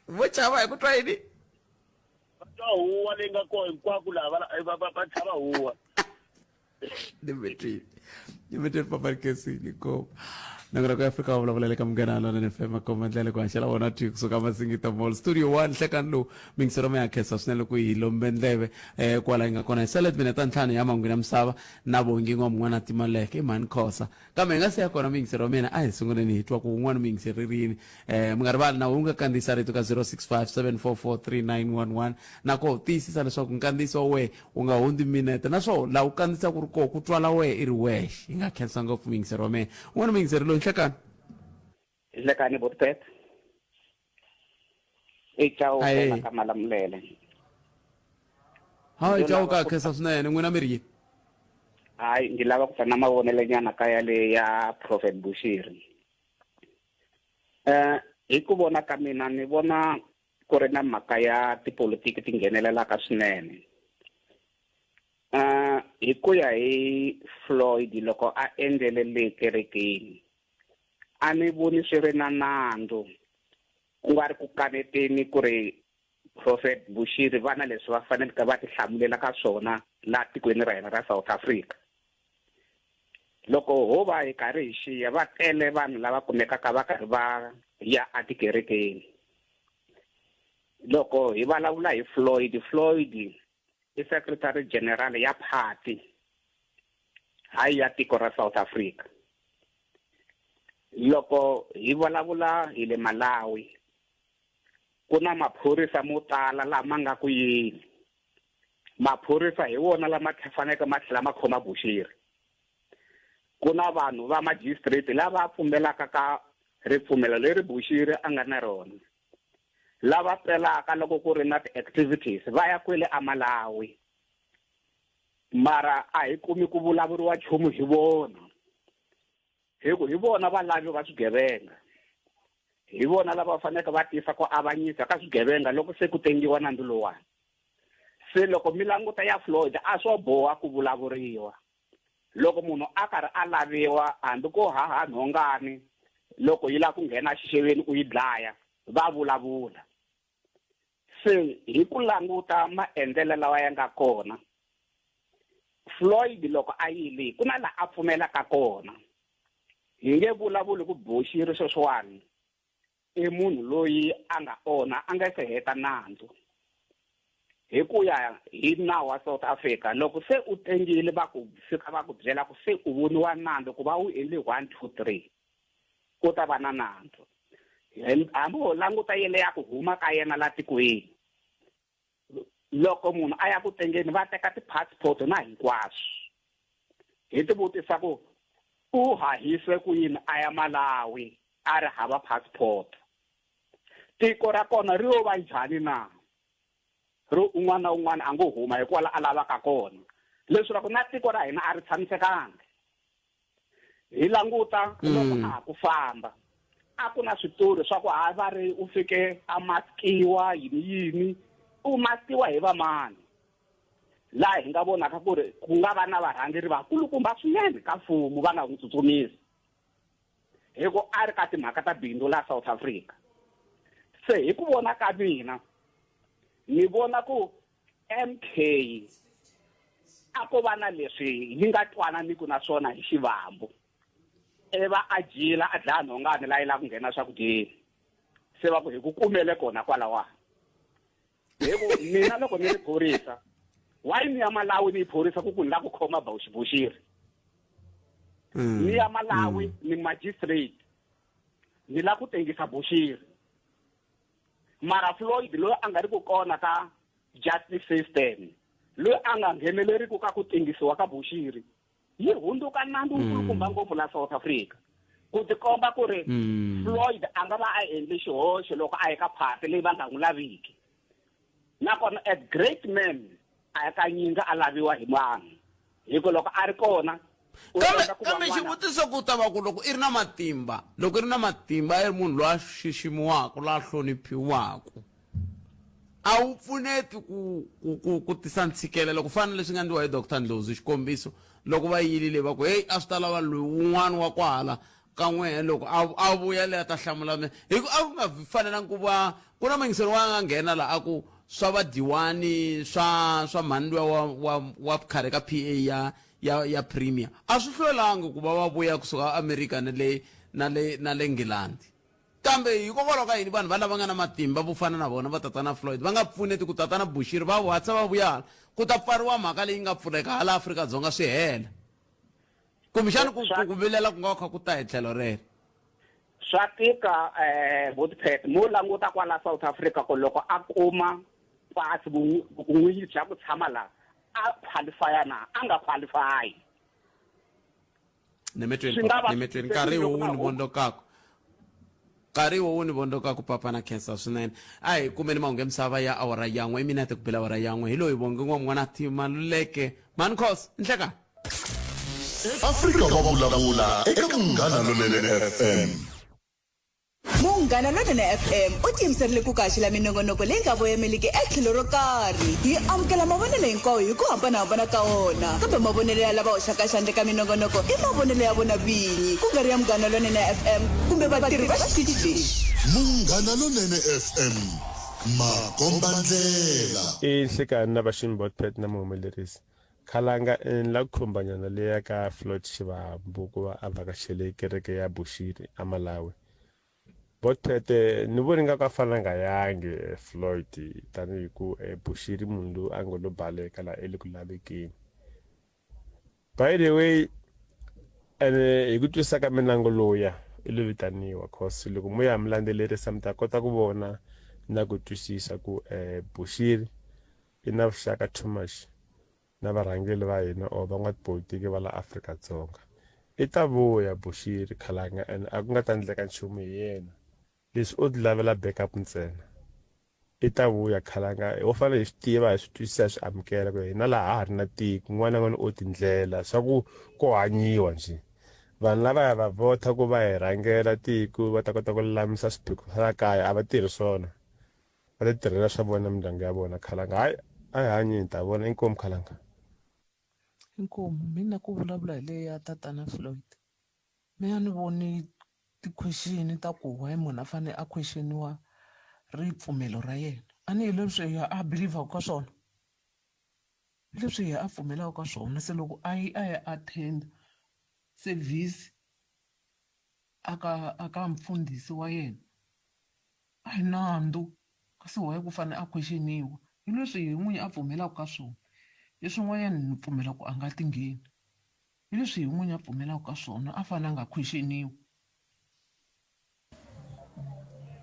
vo chava hi ku twa yini va twa huwa leyi nga kona hinkwako laha va va va chava huwa ni mi twile ni mi twile papa Nkensile ngopfu nangona ku Afrika va vulavula le ka Munghana Lonene FM makomba ndlela ku haxela wona thwi kusuka Masingita Mall Studio 1 nhlekani lowu mingisero mi ya khensa swinene loko hi lombe ndleve eh kwala yi nga kona hi sale timinete ta ntlhanu ya mangwini ya misava na Bongi N'wamun'wana Timaleke i mhani Khosa Kambe hi nga si ya kona muyingiseri wa mina, a hi sunguleni hi twa ku wun'wana muyingiseri ri rini. Mi nga rivali na u nga kandziyisa rito ka 0657443911 na koho tiyisisa leswaku nkandziyiso wa wehe wu nga hundzi minete naswona laha u kandziyisaka ku ri koho ku twala wehe i ri wexe. Hi nga khensa ngopfu muyingiseri wa mina. Un'wana muyingiseri loyi nhlekani. Nhlekani Botpet. I Chauke Ahee. la ka Malamulele. Hayi Ndzo Chauke lava a ku khensa swinene n'wina mi ri yini? Hayi ndzi lava ku ta na mavonelo nyana ka ya le ya Prophet Bushiri. Eh hi ku vona ka mina ni vona ku ri na mhaka ya tipolitiki ti nghenelelaka swinene. Eh hi ku ya hi Floyd loko a endlele le kerekeni a ni voni swi ri na nandzu ku nga ri ku kaneteni ku ri Prophet Bushiri va na leswi va faneleke va tihlamulela ka swona laha tikweni ra hina ra South Africa. Loko ho va hi karhi hi xiya va tele vanhu lava kumekaka va karhi va ya etikerekeni. Loko hi vulavula hi Floyd, Floyd i Secretary General ya party hayi ya tiko ra South Africa. Loko hi vulavula hi le Malawi ku na maphorisa mo tala lama nga ku yeni. Maphorisa hi wona lama faneleke ma tlhela ma khoma Bushiri. Ku na vanhu va magistrate lava pfumelaka ka ripfumelo leri Bushiri a nga na rona. Lava pelaka loko ku ri na ti-activities va ya kwele aMalawi. Mara a hi kumi ku vulavuriwa nchumu hi vona. Hi ku hi vona valavi va swigevenga. Hi vona lava faneleke va tisa ku avanyisa ka swigevenga loko se ku tengiwa nandzu lowuwani. Se loko mi languta ya Floyd a swo boha ku vulavuriwa. Loko munhu a karhi a laviwa hambi ko haha nhongani loko yi lava ku nghena xixeveni u yi dlaya va vulavula. Se hi ku languta maendlelo lawa ya nga kona Floyd loko a yile ku na laha a pfumelaka kona. Hi nge vulavuli ku Bushiri sweswiwani i munhu loyi a nga onha a nga se heta nandzu. Hi ku ya hi nawu wa South Africa loko se u tengile va ku fika va ku byela ku se u voniwa nandzu ku va u endle 1 2 3 u ta va na nandzu. Hambi ho languta yele ya ku huma ka yena la tikweni loko munhu a ya ku tengeni va teka ti-passport na hinkwaswo. Hi ti vutisa ku u hahise ku yini a ya Malawi a ri hava passport. Tiko ra kona ri yo va njhani na? ro un'wana na un'wana a ngo huma hi kwala a lavaka kona leswaku na tiko ra hina a ri tshamisekanga hi languta loko a ha ku famba a ku na switori swa ku ha va ri u fike a maskiwa yini yini u maskiwa hi vamani laha hi nga vonaka ku ri ku nga va na varhangeri vakulukumba swinene ka mfumo va nga n'wi tsutsumisi hi ku a ri ka timhaka ta bindzu la South Africa se hi ku vona ka mina ni vona ku MK a ko va na leswi yi nga twananiku na swona hi xivambu iva a jila a dlaya nhongani la yi lava ku nghena swakudyeni se va ku hi ku kumele kona kwalawa hi ku mina loko ni ri phorisa why ni ya Malawi ni yi phorisa ku ku ni la ku khoma Bushiri ni ya Malawi ni magistrate ni la ku tengisa Bushiri mara Floyd loyi a nga ri ku kona ka justice system loyi a nga ngheneleriki ka ku tengisiwa ka Bushiri yi hundzuka nandzu wukulukumba ngopfu la South Africa ku tikomba ku ri Floyd a nga va a endle xihoxo loko a ye ka phati leyi va nga n'wi laviki nakona a great man a hakanyingi a laviwa hi vanhu hi ku loko a ri kona u kambe endla ku kambe van'wana xivutiso ku ta va ku loko i ri na matimba loko i ri na matimba i ri munhu loyi a xiximiwaka loyi a hloniphiwaka a wu pfuneti ku ku ku ku tisa ntshikelelo ku fana na leswi nga endliwa hi Dr Ndlozi xikombiso loko va yilile va ku heyi a swi ta lava loyi wun'wana wa kwahala ka n'wehe loko a a vuya le a ta hlamula me hi ku a ku nga fanelangi ku va ku na mayingiselo wa nga nghena la a ku swa vadiwani swa swa mhani luya wa wa wa khale ka PA ya ya ya premier a swi hlwelangi ku va va vuya kusuka America na le na le na le Nghilandhi kambe hikokwalaho ka yini vanhu va lava nga na matimba vo fana na vona va tatana Floyd va nga pfuneti ku tatana Bushiri va hatla va vuya hala ku ta pfariwa mhaka leyi nga pfuleka hala Afrika-Dzonga swi hela kumbexani ku ku vilela ku nga kha ku ta hi tlhelo rero swa tika eh Botpet mo languta kwala South Africa ku loko a kuma pasi vun'winyi bya ku tshama la a qualify na a nga qualify Nemetweni Swi nga va nemetweni nkarhi loko wo na ni vondokaku nkarhi wo ni vondokaku papa na khensa swinene a hi kumeni mahungu ya misava ya awara yan'we i minete ku bela awara yan'we hi loyi vonge n'wa n'wana Maluleke mhani Khosi nhlekani Afrika wa vulavula eka Munghana Lonene FM. Munghana Lonene FM u tiyimiserile ku ku haxela minongonoko leyi nga voyameliki etlhelo ro karhi. Hi amukela mavonelo hinkwawo hi ku hambanahambana ka wona, kambe mavonelo ya lava hoxaka xandla eka minongonoko i mavonelo ya vona vinyi, ku nga ri ya Munghana Lonene FM kumbe vatirhi va xitichi lexi. Munghana Lonene FM, makombandlela. I nhlekani na vaxini Botpet na muhumelerisi. Khalanga i ni la ku khumbanyana leya ka Floyd Shivambu ku va a vhakachele kereke ya Bushiri a Malawi. Botpet ni voni nga ku a fanele a nga yangi Floyd tanihi ku Bushiri munhu loyi a ngo lo baleka la i le ku lavekeni. By the way ene hi ku twisisa ka mina ngo loya i lo vitaniwa cause loko mo ya mi landzelerisa mi ta kota ku vona na ku twisisa ku Bushiri i na vuxaka too much na varhangeri va hina or van'watipolitiki va la Afrika-Dzonga. I ta vuya Bushiri khalanga and a ku nga ta ndleka nchumu hi yena. Leswi o ti lavela back up ntsena. I ta vuya khalanga ho fanele hi swi tiva hi swi twisisa hi swi amukela ku hina laha ha ha ri na tiko un'wana na un'wana o tindlela swa ku ko hanyiwa njhe. Vanhu lava hi va vhota ku va hi rhangela tiko va ta kota ku lulamisa swiphiqo swa la kaya a va tirhi swona. Va ti tirhela swa vona na mindyangu ya vona khalanga hayi a hi hanyi hi ta vona inkomu khalanga. Inkomu mina ku vulavula hi leyi ya tatana Floyd mina ni voni ti-question ta ku why munhu a fanele a questioniwa ripfumelo ra yena a ni hi leswi a believer ka swona hi leswi yena a pfumelaka ka swona se loko a yi a ya attend service a ka a ka mfundhisi wa yena A hi nandzu, kasi why ku fane a questioniwa? Hi leswi yehe n'winyi a pfumelaka ka swona. Leswin'wanyana ni pfumela ku a nga ti ngheni. Hi leswi yehe n'winyi a pfumelaka ka swona, a fane a nga questioniwi.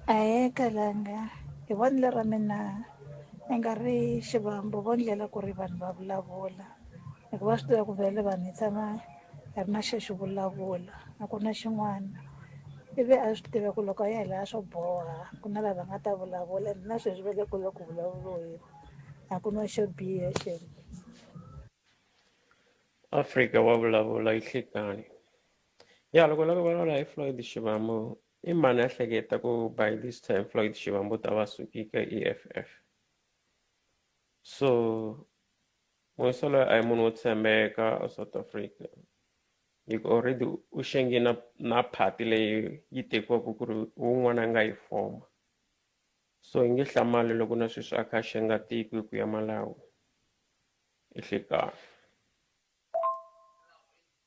Ahee Kalanga, hi vonelo ra mina i nga ri Xivambu vo ndlela ku ri vanhu va vulavula hikuva swi tiva ku vhele vanhu hi tshama hi ri na xo xi vulavula a ku na xin'wana ivi a swi tiva ku loko a ya hi laha swo boha ku na lava nga ta vulavula and na sweswi va le kule ku vulavuriweni. A ku na xo biha xem. Afrika wa vulavula yi hlekani. Ya loko lava vulavula hi Floyd Shivambu i mani a hleketa ku by this time Floyd Shivambu ta va suki ka EFF. So muyisa loyi a hi munhu wo tshembeka a South Africa. Hi ku already u xenge na na party leyi yi tekiwaka ku ri wun'wana a nga yi foma. So hi nge hlamali loko na sweswi a kha a xenga tiko hi ku ya Malawi. I hlekani.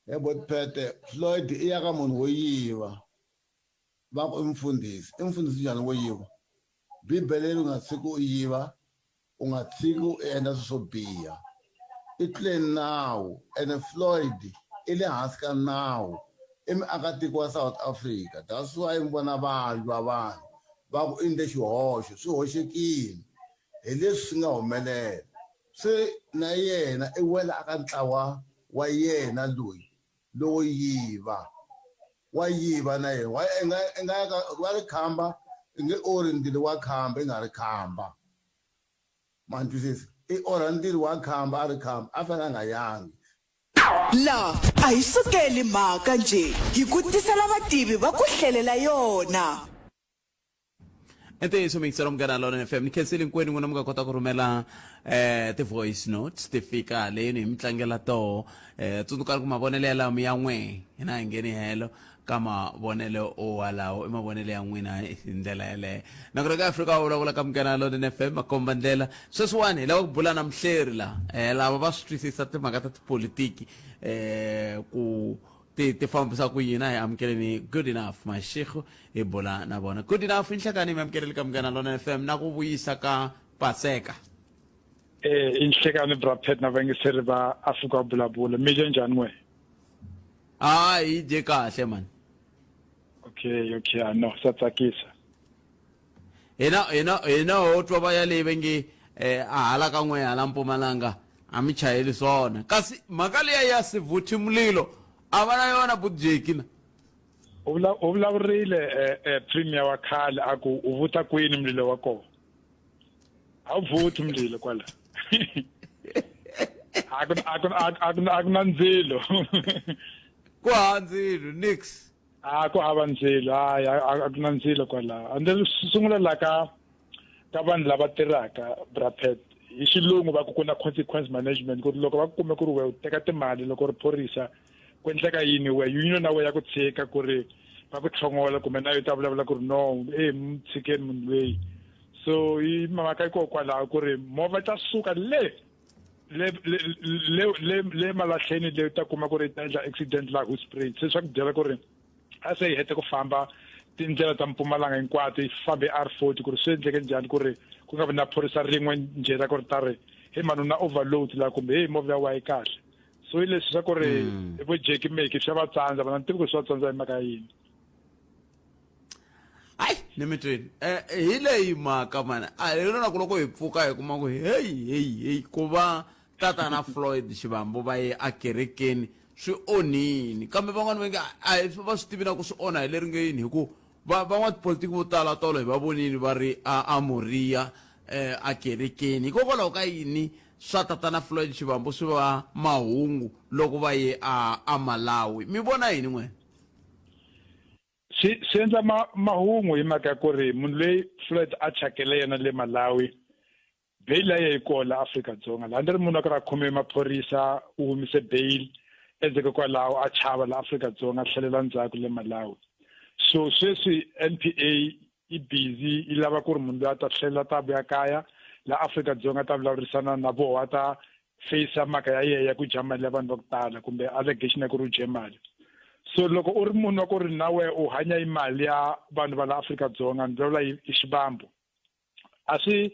He botpete Floyd i ya ka munhu wo yiva va ku i mfundhisi i mfundhisi njhani wo yiva bibele yi ri u nga tshiki u yiva u nga tshiki u endla swilo swo biha i tlule nawu ene Floyd i le hansi ka nawu i muakatiko wa South Africa that's why mi vona va lwa vanhu va ku i endle xihoxo swi hoxekile hi leswi swi nga humelela se na yena i wela aka ntlawa wa yena loyi lowo yiva wa yiva na yena wa i nga i nga ya ka wa ri khamba i nge orhi ndzilo wa khamba i nga ri khamba ma ni twisisa i orha ndzilo wa khamba a ri khamba a fanele a nga yangi. La a hi sukeli mhaka njhe, hi ku tisela vativi va ku hlelela yona. I ntiyiso muyingiseri munghana lonene fm ni khensile hinkwenu n'wina mi nga kota ku rhumela eh ti-voice notes ti fika haleni hi mi tlangela toho eh tsundzukani ku mavonelo yalawo mi ya n'we hina hi ngheni helo ka mavonelo walawo i mavonelo ya n'wina hi ndlela yeleyo nakona ka afrika wa vulavula ka munghana lonene fm makomba ndlela sweswiwani hi lava ku bula na muhleri la eh lava va swi twisisa timhaka ta tipolitiki eh ku ti ti fambisa ku yini a hi amukeleni good enough mashego hi bula na vona good enough inhlekani mi amukeleli ka munghana lona fm na ku vuyisa ka paseka Eh inhlekani bra Pat na vayingiseri va Afrika wa vulavula mi dye njhani n'we a hi dye kahle mani okay okay ah, no swa tsakisa hina hina hina ho twa va ya leyi va nge eh, a hala ka n'we hala mpumalanga a mi chayeli swona kasi mhaka liya ya sivuthi mulilo a va na yona bujeki na u vula u vulavurile eh, eh, premier wa khale a ku u vuta kwini mulilo wa kona a wu vuti mulilo kwala a ku a ku a ku a ku na ndzilo ku hava ndzilo nix a ku hava ndzilo hayi a ku na ndzilo kwalaho and then swi sungula la ka ka vanhu lava tirhaka brapet hi xilungu va ku ku na consequence management ku ri loko va ku kume ku ri we u teka timali loko ri phorisa ku endleka yini we union na we ya ku tshika ku ri va ku tlhongola kumbe na yo ta vulavula ku ri no e mi tshikeni munhu loyi so yi mhaka hikokwalaho ku ri movha ta suka le le le le le le malahleni le ta kuma ku ri ta endla accident laha Hoedspruit se swa ku byela ku ri a se yi hete ku famba tindlela ta Mpumalanga hinkwato yi fambe R40 ku ri swi endleke njhani ku ri ku nga vi na phorisa rin'we njhe ra ku ri ta ri hey mani u na overload la kumbe hey movha ya wa yi kahle so hi leswi swa ku ri vo Jackie Meki swa va tsandza vana ni tivi ku swi va tsandza hi mhaka ya yini hayi ni mi twini eh hi leyi mhaka mani a hi lona ku loko hi pfuka hi kuma ku heyi heyi heyi ku va tatana Floyd Shivambu va ye akerekeni swi onhini kambe van'wana va nge a hi va swi tivi na ku swi onha hi leri nge yini hi ku va van'watipolitiki vo tala tolo hi va vonini va ri a a Moriya eh akerekeni hikokwalaho ka yini swa tatana Floyd Shivambu swi va mahungu loko va ye a a Malawi mi vona yini n'wena Swi swi endla ma mahungu hi mhaka ya ku ri munhu loyi Floyd a chakele yena le Malawi bail ya yena yi kona la Afrika-Dzonga laha ndzi ri munhu a ku ri a khome maphorisa u humise bail endzhaku kwalaho a chava la Afrika-Dzonga a tlhelela ndzhaku le Malawi so sweswi N_P_A yi busy yi lava ku ri munhu loyi a ta tlhelela ta vuya kaya la Afrika-Dzonga a ta vulavurisana na voho a ta face mhaka ya yena ya ku dya mali ya vanhu va ku tala kumbe allegation ya ku ri u dye mali so loko u ri munhu wa ku ri na we u hanya hi mali ya vanhu va la Afrika-Dzonga ni vulavula hi xivambu a swi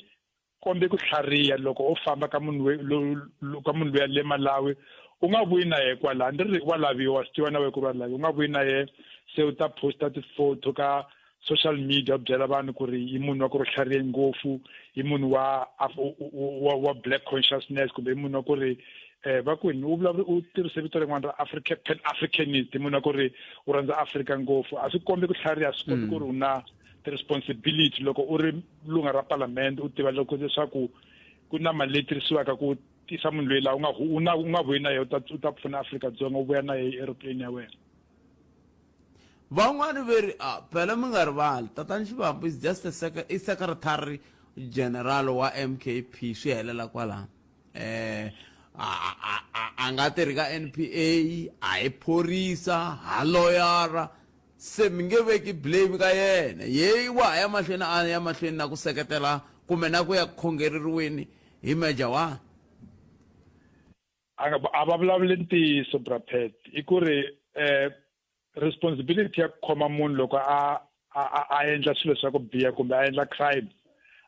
kombi ku tlhariha loko u famba ka munhu ka munhu luya le Malawi u nga vuyi na yena kwala ndzi ri wa laviwa swi tiva na wena ku ri wa laviwa u nga vuyi na yena se u ta posta ti-photo ka social media u byela vanhu ku ri i munhu wa ku ri tlharihe ngopfu i munhu wa wa wa black consciousness kumbe i munhu wa ku ri eh va kwini u vulavula u tirhise vito rin'wana ra Africa pan africanist i munhu wa ku ri u rhandza Africa ngopfu a swi kombi ku tlhariha swi kombi ku ri u na ti-responsibility loko u ri lunga ra palamende u tiva loko leswaku Ku na mali leyi tirhisiwaka ku tisa munhu loyi laha u nga u na u nga vuyi na yena u ta u ta pfuna Afrika-Dzonga u vuya na yena hi aeroplane ya wena. Van'wani ve ri, Ah, phela mi nga rivali, Tatana Shivambu is just a sec i secretary general wa MKP, swi helela kwalano. Eh, a, a, a, a nga tirhi ka NPA, a hi phorisa, ha loyara, se mi nge veki blame ka yena. Yeyi wa ha ya mahlweni a ya mahlweni na ku seketela kumbe na ku ya ku khongereriweni hi Major One. A nga a va vulavuli ntiyiso bra Pat i ku ri eh responsibility ya ku khoma munhu loko a a a endla swilo swa ku biha kumbe a endla crime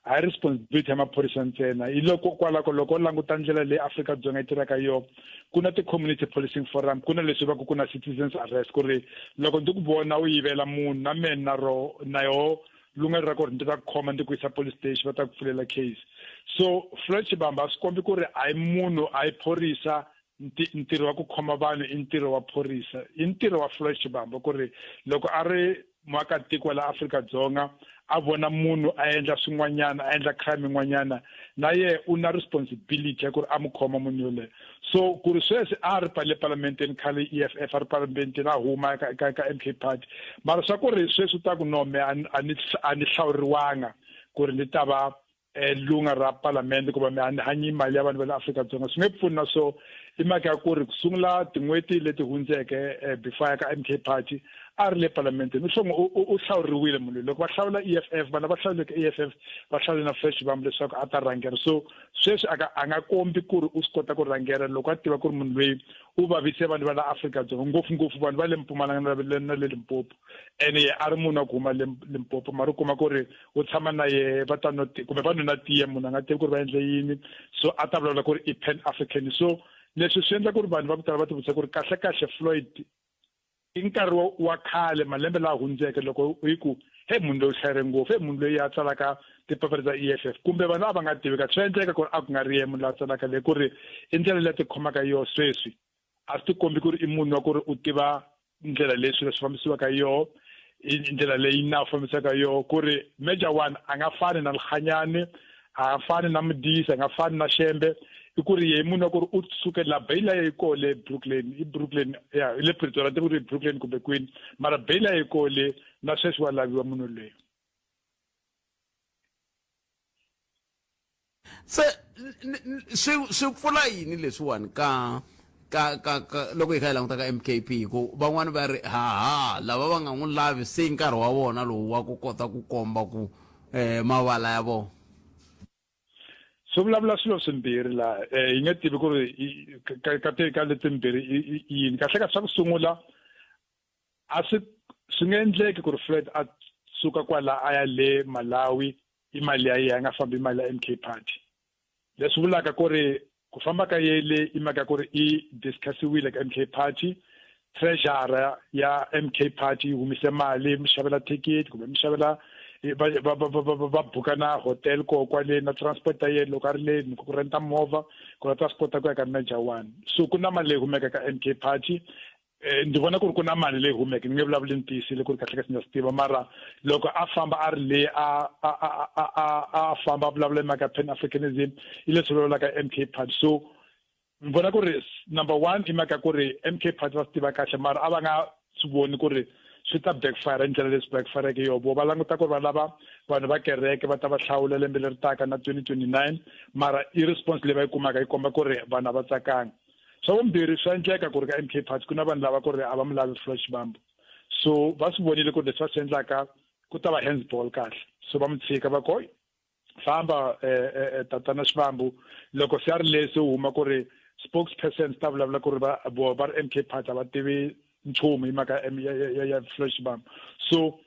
a hi responsibility ya maphorisa ntsena hi loko kwalako loko u languta ndlela leyi Afrika-Dzonga yi tirhaka yona ku na ti-community policing forum ku na leswi va ku ku na citizens arrest ku ri loko ndzi ku vona u yivela munhu na mehe na ro na yoho lunghelo ra ku ri ndzi ta ku khoma ndzi ku yisa police station va ta ku pfulela case so Floyd Shibamba a swi kombi ku ri a hi munhu a hi phorisa ntirho wa ku khoma vanhu i ntirho wa phorisa i ntirho wa Floyd Shibamba ku ri loko a ri muakatiko wa la Afrika-Dzonga a vona munhu a endla swin'wanyana a endla crime yin'wanyana na ye u na responsibility ya ku ri a n'wi khoma munhu yoleyo so ku ri sweswi a ri le palamenteni khale E_F_F a ri palamenteni a huma ka ka ka M_K party mara swa ku ri sweswi u ta ku no me a ni a ni a ni hlawuriwanga ku ri ni ta va eh, lunga ra palamende ku va mi hanyi mali ya vanhu va le Afrika-Dzonga swi nge pfuni na so i mhaka ya ku ri ku sungula tin'hweti leti hundzeke eh, before ya ka M_K party a ri le palamenteni u hlongo u hlawuriwile munhu loko va hlawula E_F_F vanhu lava hlawuleke E_F_F va hlawule na Fresh Shivambu leswaku a ta rhangela so sweswi aka a nga kombi ku ri u swi kota ku rhangela loko a tiva ku ri munhu loyi u vavise vanhu va la Afrika-Dzonga ngopfungopfu vanhu va le Mpumalanga na le Limpopo ene ye a ri munhu wa ku huma le Limpopo mara u kuma ku ri u tshama na yehe va ta no kumbe va nwa na tiya munhu a nga tivi ku ri va endle yini so a ta vulavula ku ri i pan african so leswi swi endla ku ri vanhu va ku tala va tivutisa ku ri kahle kahle Floyd i nkarhi wa khale malembe lawa hundzeke loko hi ku he munhu loyi u hlayere ngopfu he munhu loyi a tsalaka tipapari ta E_F_F kumbe vanhu a va nga tivi kahle swa endleka ku ri a ku nga ri yena munhu loyi a tsalaka leyi ku ri i ndlela leyi a tikhomaka yona sweswi a swi tikombi ku ri i munhu wa ku ri u tiva ndlela leyi swilo swi fambisiwaka yoho i ndlela leyi nawu fambisaka yoho ku ri major one a nga fani na Lekganyane a nga fani na Modise a nga fani na Shembe i ku ri ye munhu wa ku ri u suke la bail ya yi koho le Brooklyn i Brooklyn ya le Pretoria ni ku ri Brooklyn kumbe kwini mara bail ya yi koho le na sweswi wa laviwa munhu loyi se swi swi pfula yini leswiwani ka ka ka ka loko hi kha hi languta ka M_K_P hi ku van'wani va ri haha lava va nga n'wi lavi se i nkarhi wa vona lowu wa ku kota ku komba ku mavala ya vona. Swi vulavula swilo swimbirhi laha hi nge tivi ku ri ka ka ka letimbirhi i yini kahle kahle swa ku sungula a swi swi nge endleki ku ri Floyd a suka kwala a ya le Malawi i mali ya yena a nga fambi mali ya M_K party leswi vulaka ku ri ku famba ka ye le i mhaka ku ri i discussiwile ka M_K party treasurer ya M_K party yi humise mali yi mi xavela thikithi kumbe mi xavela va va va va va buka na hotel koho kwale na transport ya yena loko a ri le ku renta movha ku ri a ta swi kota ku ya ka major one so ku na mali leyi humeka ka M_K party Eh, ndzi vona ku ri ku na mali leyi humeke ni nge vulavuli ni tiyisile ku ri kahle kahle ndza swi tiva mara loko a famba a ri le a a a a a a famba a vulavula mhaka ya pan africanism i leswi vulavulaka M K party so ni vona ku ri number one i mhaka ku ri M K party va swi tiva kahle mara a va nga swi voni ku ri swi ta backfire hi ndlela leswi backfireke yoho vo va languta ku ri va lava vanhu va kereke va ta va hlawula lembe leri taka na 2029 mara i response leyi va yi kumaka yi komba ku ri vanhu a va tsakanga Swa vumbirhi swa endleka ku ri ka M_K party ku na vanhu lava ku ri a va mu lavi Floyd Shivambu so va swi vonile ku ri leswi va swi endlaka ku ta va hands ball kahle so va mu tshika va ku famba tatana Shivambu loko se a ri le se u huma ku ri spokesperson ta vulavula ku ri va vo va ri M_K party a va tivi nchumu hi mhaka ya ya ya Floyd Shivambu so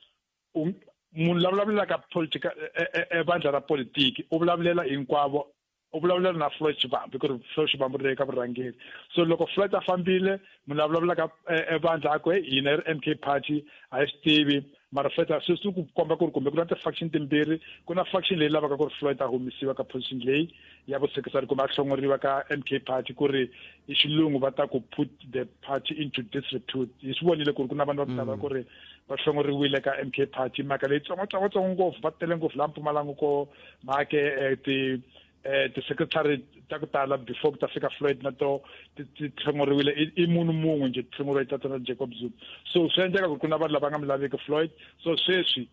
munhu la vulavulelaka political vandla ra politiki u vulavulela hinkwavo u vulavulela na Floyd Shivambu ku ri Floyd Shivambu ri ka vurhangeri so loko Floyd a fambile munhu la vulavulaka evandla a ku hey hina ri M_K party a hi swi tivi mara Floyd a sweswi ku komba ku ri kumbe ku na ti-faction timbirhi ku na faction leyi lavaka ku ri Floyd a humesiwa ka position leyi ya vusekretary kumbe a hlongoriwa ka M_K party ku ri hi xilungu va ta ku put the party into disrepute hi swi vonile ku ri ku na vanhu va ku tala ku ri va hlongoriwile ka M_K party mhaka leyi tsongotsongotsongo ngopfu va tele ngopfu laha Mpumalanga ko mhake ti eh ti-secretary ta ku tala before ku ta fika Floyd na to ti ti hlongoriwile i i munhu mun'we njhe ti hlongoriwe tatana Jacob Zuma so swi endleka ku ri ku na vanhu lava nga mi laveki Floyd so sweswi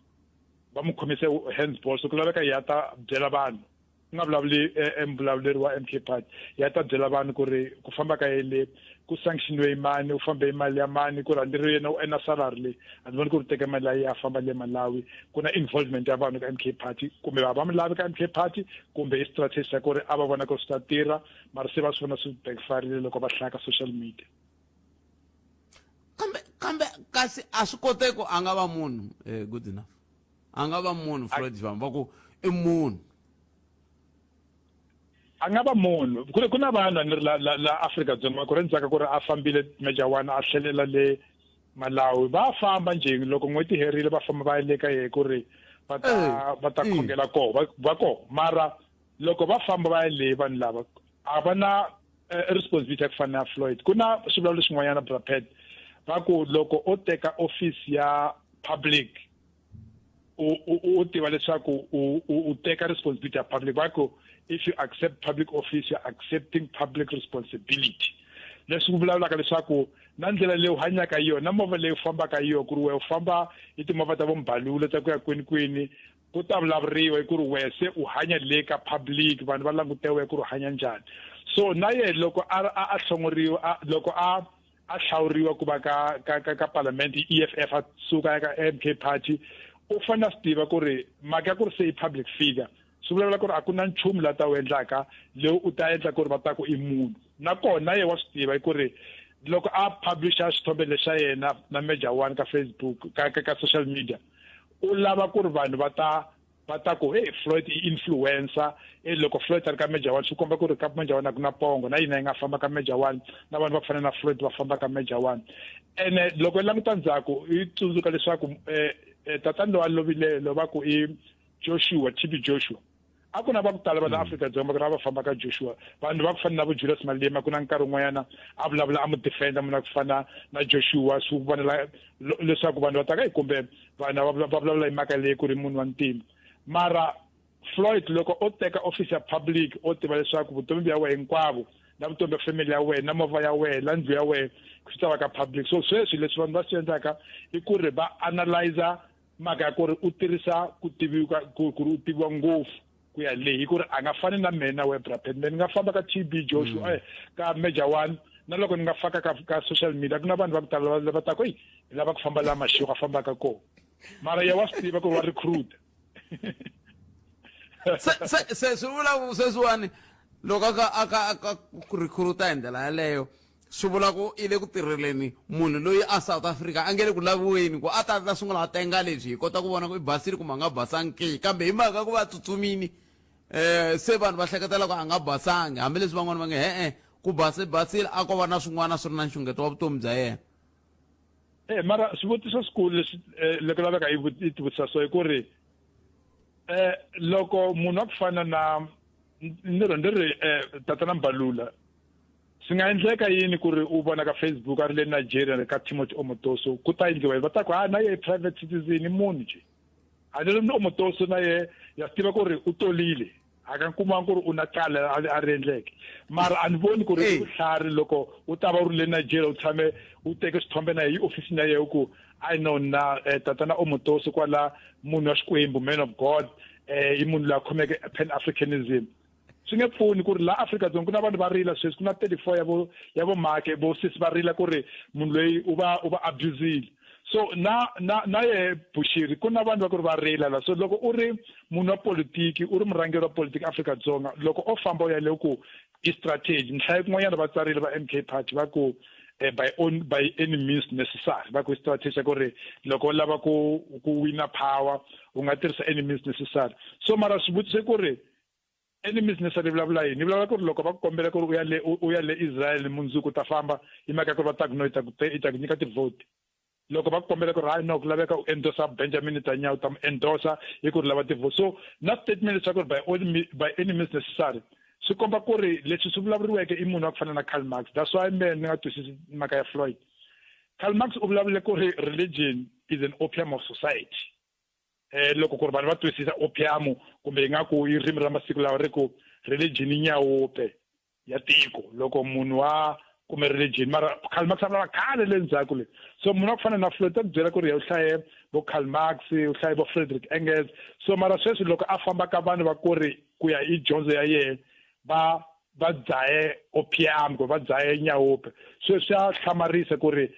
va n'wi khomise handsball so ku laveka ya ta byela vanhu ku nga vulavuli eh, eh, mbulavuleri wa MK Party ya ta byela vanhu ku ri ku famba ka yele ku sanctioniwe mani u fambe hi mali ya mani ku ri hambi ri yena u ena salary leyi a ndzi voni ku ri teke mali ya ya famba le Malawi ku na involvement ya vanhu ka MK Party kumbe va va mi lavi ka MK Party kumbe i strategy ya ku ri a va vona ku ri swi ta tirha mara se va swi vona swi backfirile loko va hlaya ka social media kambe kambe kasi a swi koteki ku a nga va munhu eh, good enough a nga va munhu Floyd Shivambu va ku i munhu a nga va munhu ku ku na vanhu a ni ri la la la Afrika Dzonga ku ri ndzhaka ku ri a fambile Major One a tlhelela le Malawi va famba njhe loko n'hweti herile va famba va ya le ka yehe ku ri va ta eh, va ta eh. khongela koho va va koho mara loko va famba va ya le vanhu lava a va na eh, responsibility ya ku fana na Floyd ku na swivulavula xin'wanyana Brapet va ku loko o teka office ya public u u tiva leswaku u u teka responsibility ya public va ku if you accept public office you are accepting public responsibility leswi ku vulavulaka leswaku na ndlela leyi u hanyaka hi yona na movha leyi u fambaka hi yona ku ri wena u famba hi timovha ta vombalula ta ku ya kwini kwini ku ta vulavuriwa hi ku ri wena se u hanya le ka public vanhu va langute wena ku ri u hanya njhani so na yena loko a a hlongoriwa loko a a hlawuriwa ku va ka ka ka, ka parliament EFF a suka ka MK party u fanele a swi tiva ku ri mhaka ya ku ri se i public figure swi vulavula ku ri a ku na nchumu la ta wu endlaka lowu u ta endla ku ri va ta ku i munhu nakona ye wa swi tiva i ku ri loko a publisha xithombe lexa yena na major one ka Facebook ka ka, ka social media u lava ku ri vanhu va ta va ta ku hey Floyd i influencer e loko Floyd a ri ka Major One swi komba ku ri ka Major One a ku na pongo na yina yi nga famba ka Major One na vanhu va ku fana na Floyd va famba ka Major One ene loko i languta ndzhaku i tsundzuka leswaku eh, eh, tatani loyi a lovile lo va ku i Joshua TB Joshua a ku na va ku tala va la mm. Afrika-Dzonga va va famba ka Joshua vanhu va ku fana na vo Julius Malema ku na nkarhi wun'wanyana a vulavula a mu defender munhu a ku fana na Joshua swi vonela leswaku vanhu va ta ka hi kumbe vanhu va va vulavula hi mhaka leyi ku ri munhu wa ntima mara Floyd loko o teka office ya public o tiva leswaku vutomi bya wena hinkwavo na vutomi bya family ya wena na movha ya wena na ndlu ya wena swi ta va ka public so sweswi leswi vanhu va swi endlaka i ku ri va analyzer mhaka ya ku ri u tirhisa ku tiviwa ku ri u tiviwa ngopfu ku ya leyi hi ku ri a nga fani na mina we brapet me ni nga famba ka TB Joshua mm. eh, ka Major One na loko ni nga faka ka, ka social media ku na vanhu va ku tala lava ta ku eyi hi lava ku famba laha maxiko a fambaka kona mara ya wa swi tiva ku ri wa recruit se se se swi vula ku sweswiwani loko aka aka aka ku recruita hi ndlela yaleyo swi vula ku i le ku tirheleni munhu loyi a South Africa a nge le ku laviweni ku a ta ta sungula a tenga leswi hi kota ku vona ku i basile kumbe a nga basangi ke kambe hi mhaka ku va tsutsumini eh se vanhu va hleketela ku a nga basangi hambileswi van'wana va nge e-e ku base basile a ko va na swin'wana swi ri na nxungeto wa vutomi bya yena eh mara swivutiso swikulu leswi eh, loko laveka i tivutisa so i ku ri eh loko munhu wa ku fana na ni ri ndzi ri eh tatana Mbalula swi nga endleka yini ku ri u vona ka Facebook a ri le Nigeria ka Timothy Omotoso ku ta endliwa yini va ta ku ha na ye private citizen i munhu nje a ni ri ni Omotoso na ye ya swi tiva ku ri u tolile a ka kumanga ku ri u na kala a ri endleke mara a ni voni ku ri i vutlhari loko u ta va u ri le Nigeria u tshame u teke swithombe na ye yi ofisini ya yena ku I know na eh, tatana Omotoso kwala munhu wa Xikwembu man of God eh i munhu loyi a khomeke pan africanism swi nge pfuni ku ri laha Afrika-Dzonga ku na vanhu va rila sweswi ku na 34 ya vo ya vo make vo sesi va rila ku ri munhu loyi u va u va abusile so na na na ye Bushiri ku na vanhu va ku ri va rila la so loko u ri munhu wa politiki u ri murhangeri wa politiki Afrika-Dzonga loko o famba u ya le ku i strategy nhlayo kun'wanyana va tsarile va MK party va ku eh, by on by any means necessary va ku strategy ya ku ri loko u lava ku ku wina power u nga tirhisa any means necessary so mara swivutiso i ku ri any means necessary vulavula yini vulavula ku ri loko va ku kombela ku ri u ya le u ya le Israel mundzuku u ta famba hi mhaka ya ku ri va ta ku no yi ta ku yi ta ku nyika ti-vote loko va ku kombela ku ri hayi no ku laveka u endorsa Benjamin Netanyahu ta mu endorsa hi ku ri lava ti-vote so na statement leswaku ri by all by any means necessary swi komba ku ri leswi swi vulavuriweke i munhu wa ku fana na Karl Marx that's why me ni nga twisisi mhaka ya Floyd Karl Marx u vulavule ku ri religion is an opium of society eh loko ku ri vanhu va twisisa opium kumbe ingaku i ririmi ra masiku lawa ri ku religion i nyaope ya tiko loko munhu wa kume religion mara Karl Marx a vulavula khale le ndzhaku le so munhu wa ku fana na Floyd ta ku byela ku ri u hlaye vo Karl Marx u hlaye vo Frederick Engels so mara sweswi loko a famba ka vanhu va ku ri ku ya i dyondzo ya yena va va dzahe opium kumbe va dzahe nyaope sweswi swa hlamarisa ku ri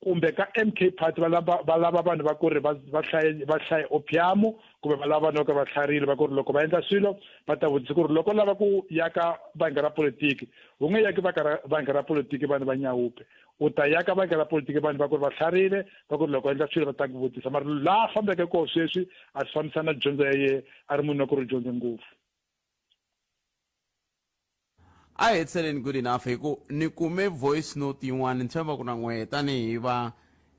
kumbe ka MK party va lava va lava vanhu va ku ri va va hlaye va hlaye opium kumbe va lava vanhu va ku va hlarile va ku ri loko va endla swilo va ta vutisa ku ri loko lava ku yaka bangi ra politiki u nge yaki vaka ra bangi ra politiki vanhu va nyawupe u ta yaka bangi ra politiki vanhu va ku ri va hlarile va ku ri loko endla swilo va ta ku vutisa mara laha fambeke kona sweswi a swi fambisana na dyondzo ya yehe a ri munhu wa ku ri dyondze ngopfu. A hi hetiseleni good enough hi ku ni kume voice note yin'wana ni tshemba ku na n'wehe tanihi va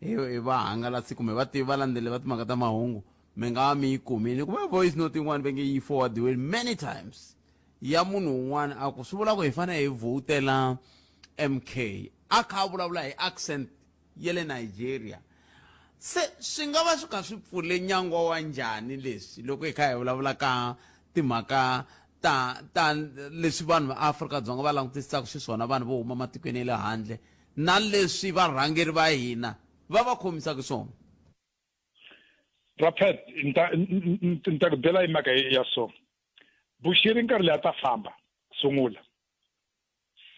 hi hi vahangalasi kumbe vativi valandzeli va timhaka ta mahungu mi nga va mi yi kumile ni kume voice note yin'wana va nge yi forwardiwile many times ya munhu un'wana a ku swi vula ku hi fanele hi vhotela MK a kha a vulavula hi accent ya le Nigeria. Se swi nga va swi kha swi pfule nyangwa wa njhani leswi loko hi kha hi vulavula ka timhaka ta ta leswi vanhu va Afrika-Dzonga va langutisisaka xiswona vanhu vo huma matikweni ya le handle na leswi varhangeri va hina va va khomisaka swona? Raphet, ni ta ni ta ku byela hi mhaka ya so. Bushiri nkarhi leyi a ta famba sungula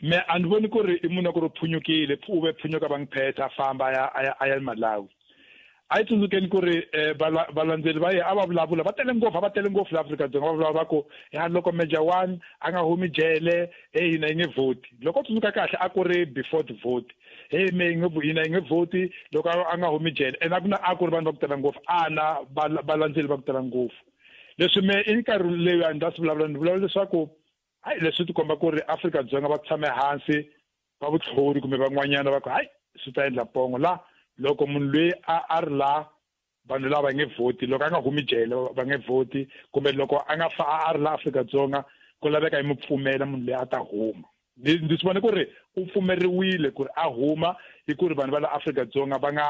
me a ni voni ku ri i munhu wa ku ri u phunyukile u ve phunyuka va n'wi phetha a famba a ya a ya a ya Malawi a yi tsundzukeni ku ri eh, valandzeli va yena a va vulavula va tele ngopfu a va tele ngopfu la Afrika-Dzonga va vulavula va ku ya loko Major One a nga humi jele hey hina hi nge vhoti loko u tsundzuka kahle a ku ri before the vote hey me hi nge hina hi nge vhoti loko a nga humi jele and a ku na a ku ri vanhu va ku tala ngopfu a na valandzeli va ku tala ngopfu leswi me i nkarhi leyi a ni ta swi vulavula ni vulavula leswaku hayi leswi tikomba ku ri Afrika-Dzonga va tshame hansi va vutlhori kumbe van'wanyana va ku hayi swi ta endla pongo la loko munhu loyi a a ri la vanhu lava va nge vhoti loko a nga humi jele va nge vhoti kumbe loko a nga fa a ri la Afrika-Dzonga ku laveka hi mu pfumela munhu loyi a ta huma ndzi swi vone ku ri u pfumeriwile ku ri a huma i ku ri vanhu va la Afrika-Dzonga va nga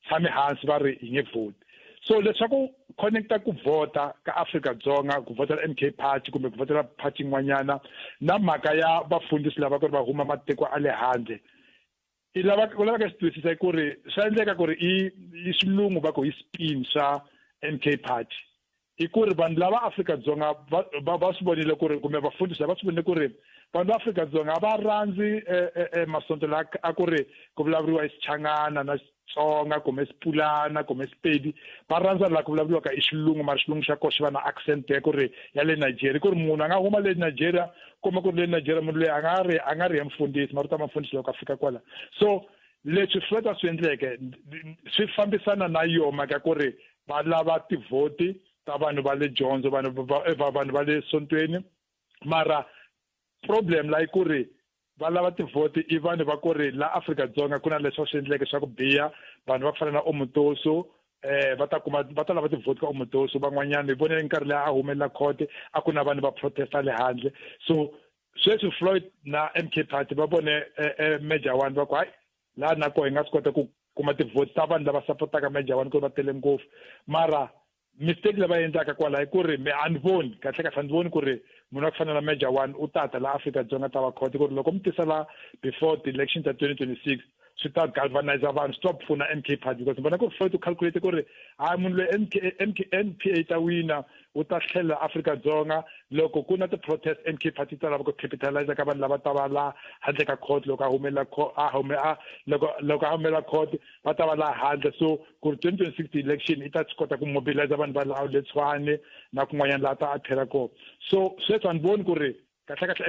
tshami hansi va ri hi nge vhoti so leswaku connecta ku vhota ka Afrika-Dzonga ku vhotela MK Party kumbe ku vhotela party yin'wanyana na mhaka ya vafundhisi lava ku ri va huma matiko a le handle i lava u lavaka xi twisisa ku ri swa endleka ku ri i i xilungu va ku i spin swa MK Party i ku ri vanhu lava Afrika-Dzonga va va va swi vonile ku ri kumbe vafundhisi lava swi vonile ku ri vanhu va Afrika-Dzonga a va rhandzi masonto la a ku ri ku vulavuriwa i Xichangana na Xitsonga kumbe Xipulana kumbe Xipedi va rhandza laha ku vulavuriwaka i xilungu mara xilungu xa kona xi va na accent ya ku ri ya le Nigeria ku ri munhu a nga huma le Nigeria kuma ku ri le Nigeria munhu loyi a nga ri a nga ri ya mufundhisi mara u ta va mufundhisi loko a fika kwala so leswi Floyd a swi endleke swi fambisana na yo mhaka ku ri va lava tivhoti ta vanhu va le dyondzo vanhu va eh, vanhu va le sontweni mara problem la ku ri va lava tivhoti i vanhu va ku ri la Afrika-Dzonga ku na leswi va swi endleke swa ku biha vanhu va ku fana na Omotoso eh va ta kuma va ta lava tivhoti ka Omotoso van'wanyana hi vonele nkarhi leyi a humelela court a ku na vanhu va protesta le handle so sweswi Floyd na MK Party va vone eh, eh, Major One va ku hayi laha na koho hi nga swi kota ku kuma tivhoti ta vanhu lava sapotaka Major One ku ri va tele ngopfu mara mistake leyi va yi endlaka kwala i ku ri me a ni voni kahle kahle a ni voni ku ri munhu wa ku fana na Major One u tata la Afrika-Dzonga ta va court ku ri loko mi tisa la before ti-election ta 2026 swi ta galvanize vanhu swi ta pfuna MK Party because ni vona ku ri Floyd u calculate ku ri hayi munhu loyi MK MK NPA ta wina u ta tlhelela Afrika-Dzonga loko ku na ti-protest MK Party ta lava ku capitalize ka vanhu lava ta va la handle ka court loko a humelela a hume a loko loko a humela court va ta va la handle so ku ri 2026 election i ta swi kota ku mobilize vanhu va laha le Tshwane na kun'wanyana laha ta a tlhela kona so sweswi a ni voni ku ri kahle kahle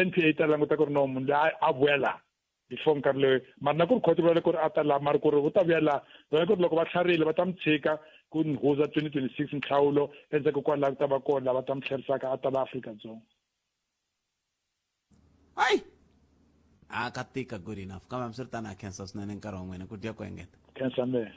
NPA yi ta languta ku ri no munhu loyi a vuya laha before nkarhi loyi mara na ku ri khoto vula ku ri a ta laha mara ku ri u ta vuya laha vona ku ri loko va tlharile va ta mi tshika ku huza 2026 nhlawulo endzhaku kwalaho ku ta va kona lava ta mi tlherisaka a ta la Afrika-Dzonga. Hayi a ka tika good enough kambe hambiswiritano a khensa swinene nkarhi wa n'wina ku dya ku engeta. Khensa mehe.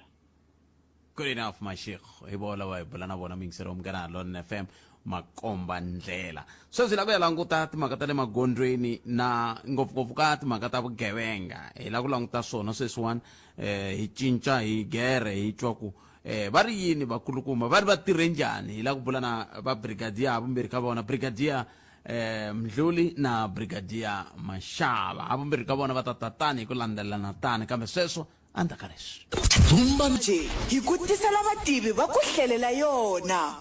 Good enough mashego hi vona lava hi bula na vona muyingiseri wa Munghana Lonene FM makomba ndlela sweswi hi lava ku ya languta timhaka ta le magondzweni na ngopfungopfu ka timhaka ta vugevenga hi lava ku languta swona sweswiwani eh hi cinca hi gere hi twa ku eh va ri yini vakulukumba va ri va tirhe njhani hi lava ku bula na va brigadier havumbirhi ka vona brigadier. eh Mdluli na Brigadier Mashava havumbirhi ka vona va ta tatani hi ku landzelelana tani kambe sweswo endzhaku ka leswi. Dzumba njhe hi ku tisela vativi va ku hlelela yona.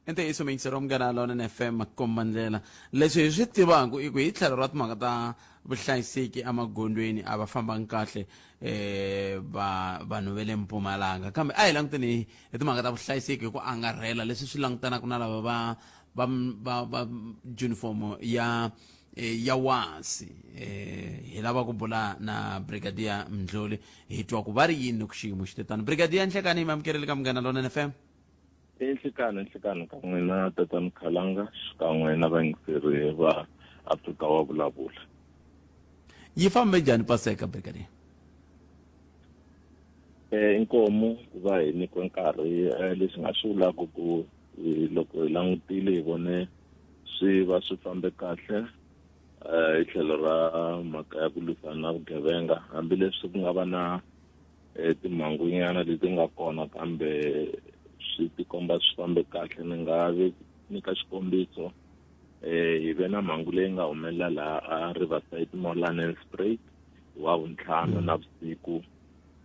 I ntiyiso muyingiseri wa Munghana Lonene FM makombandlela. Leswi hi swi tivaka i ku hi tlhelo ra timhaka ta vuhlayiseki emagondzweni a va fambangi kahle um va vanhu va le Mpumalanga kambe a hi languteni hi timhaka ta vuhlayiseki hi ku angarhela leswi swi langutanaka na lava va va va va junifomo ya eh, ya wasi eh, hi lava ku bula na Brigadier Mdluli hi twa ku va ri yini loko xiyimo xi te tano. Brigadier Nhlekani hi mi amukerile ka Munghana Lonene FM. I nhlikani nhlikani ka n'wina tatani Khalanga xikan'we na vayingiseri va Afrika wa vulavula. Yi fambe njhani Paseka Brigadier? Eh inkomu ku va hi nyikiwe nkarhi eh, lexi nga swi vulaka ku loko hi langutile hi vone swi va swi fambe kahle eh hi tlhelo ra mhaka ya ku lwisana na vugevenga hambileswi ku nga va na eh, timhangunyana leti nga kona kambe swi tikomba swi fambe kahle ni nga ve nyika xikombiso eh hi ve na mhangu leyi nga humelela laha a Riverside Mall la Nelspruit hi wa vuntlhanu na vusiku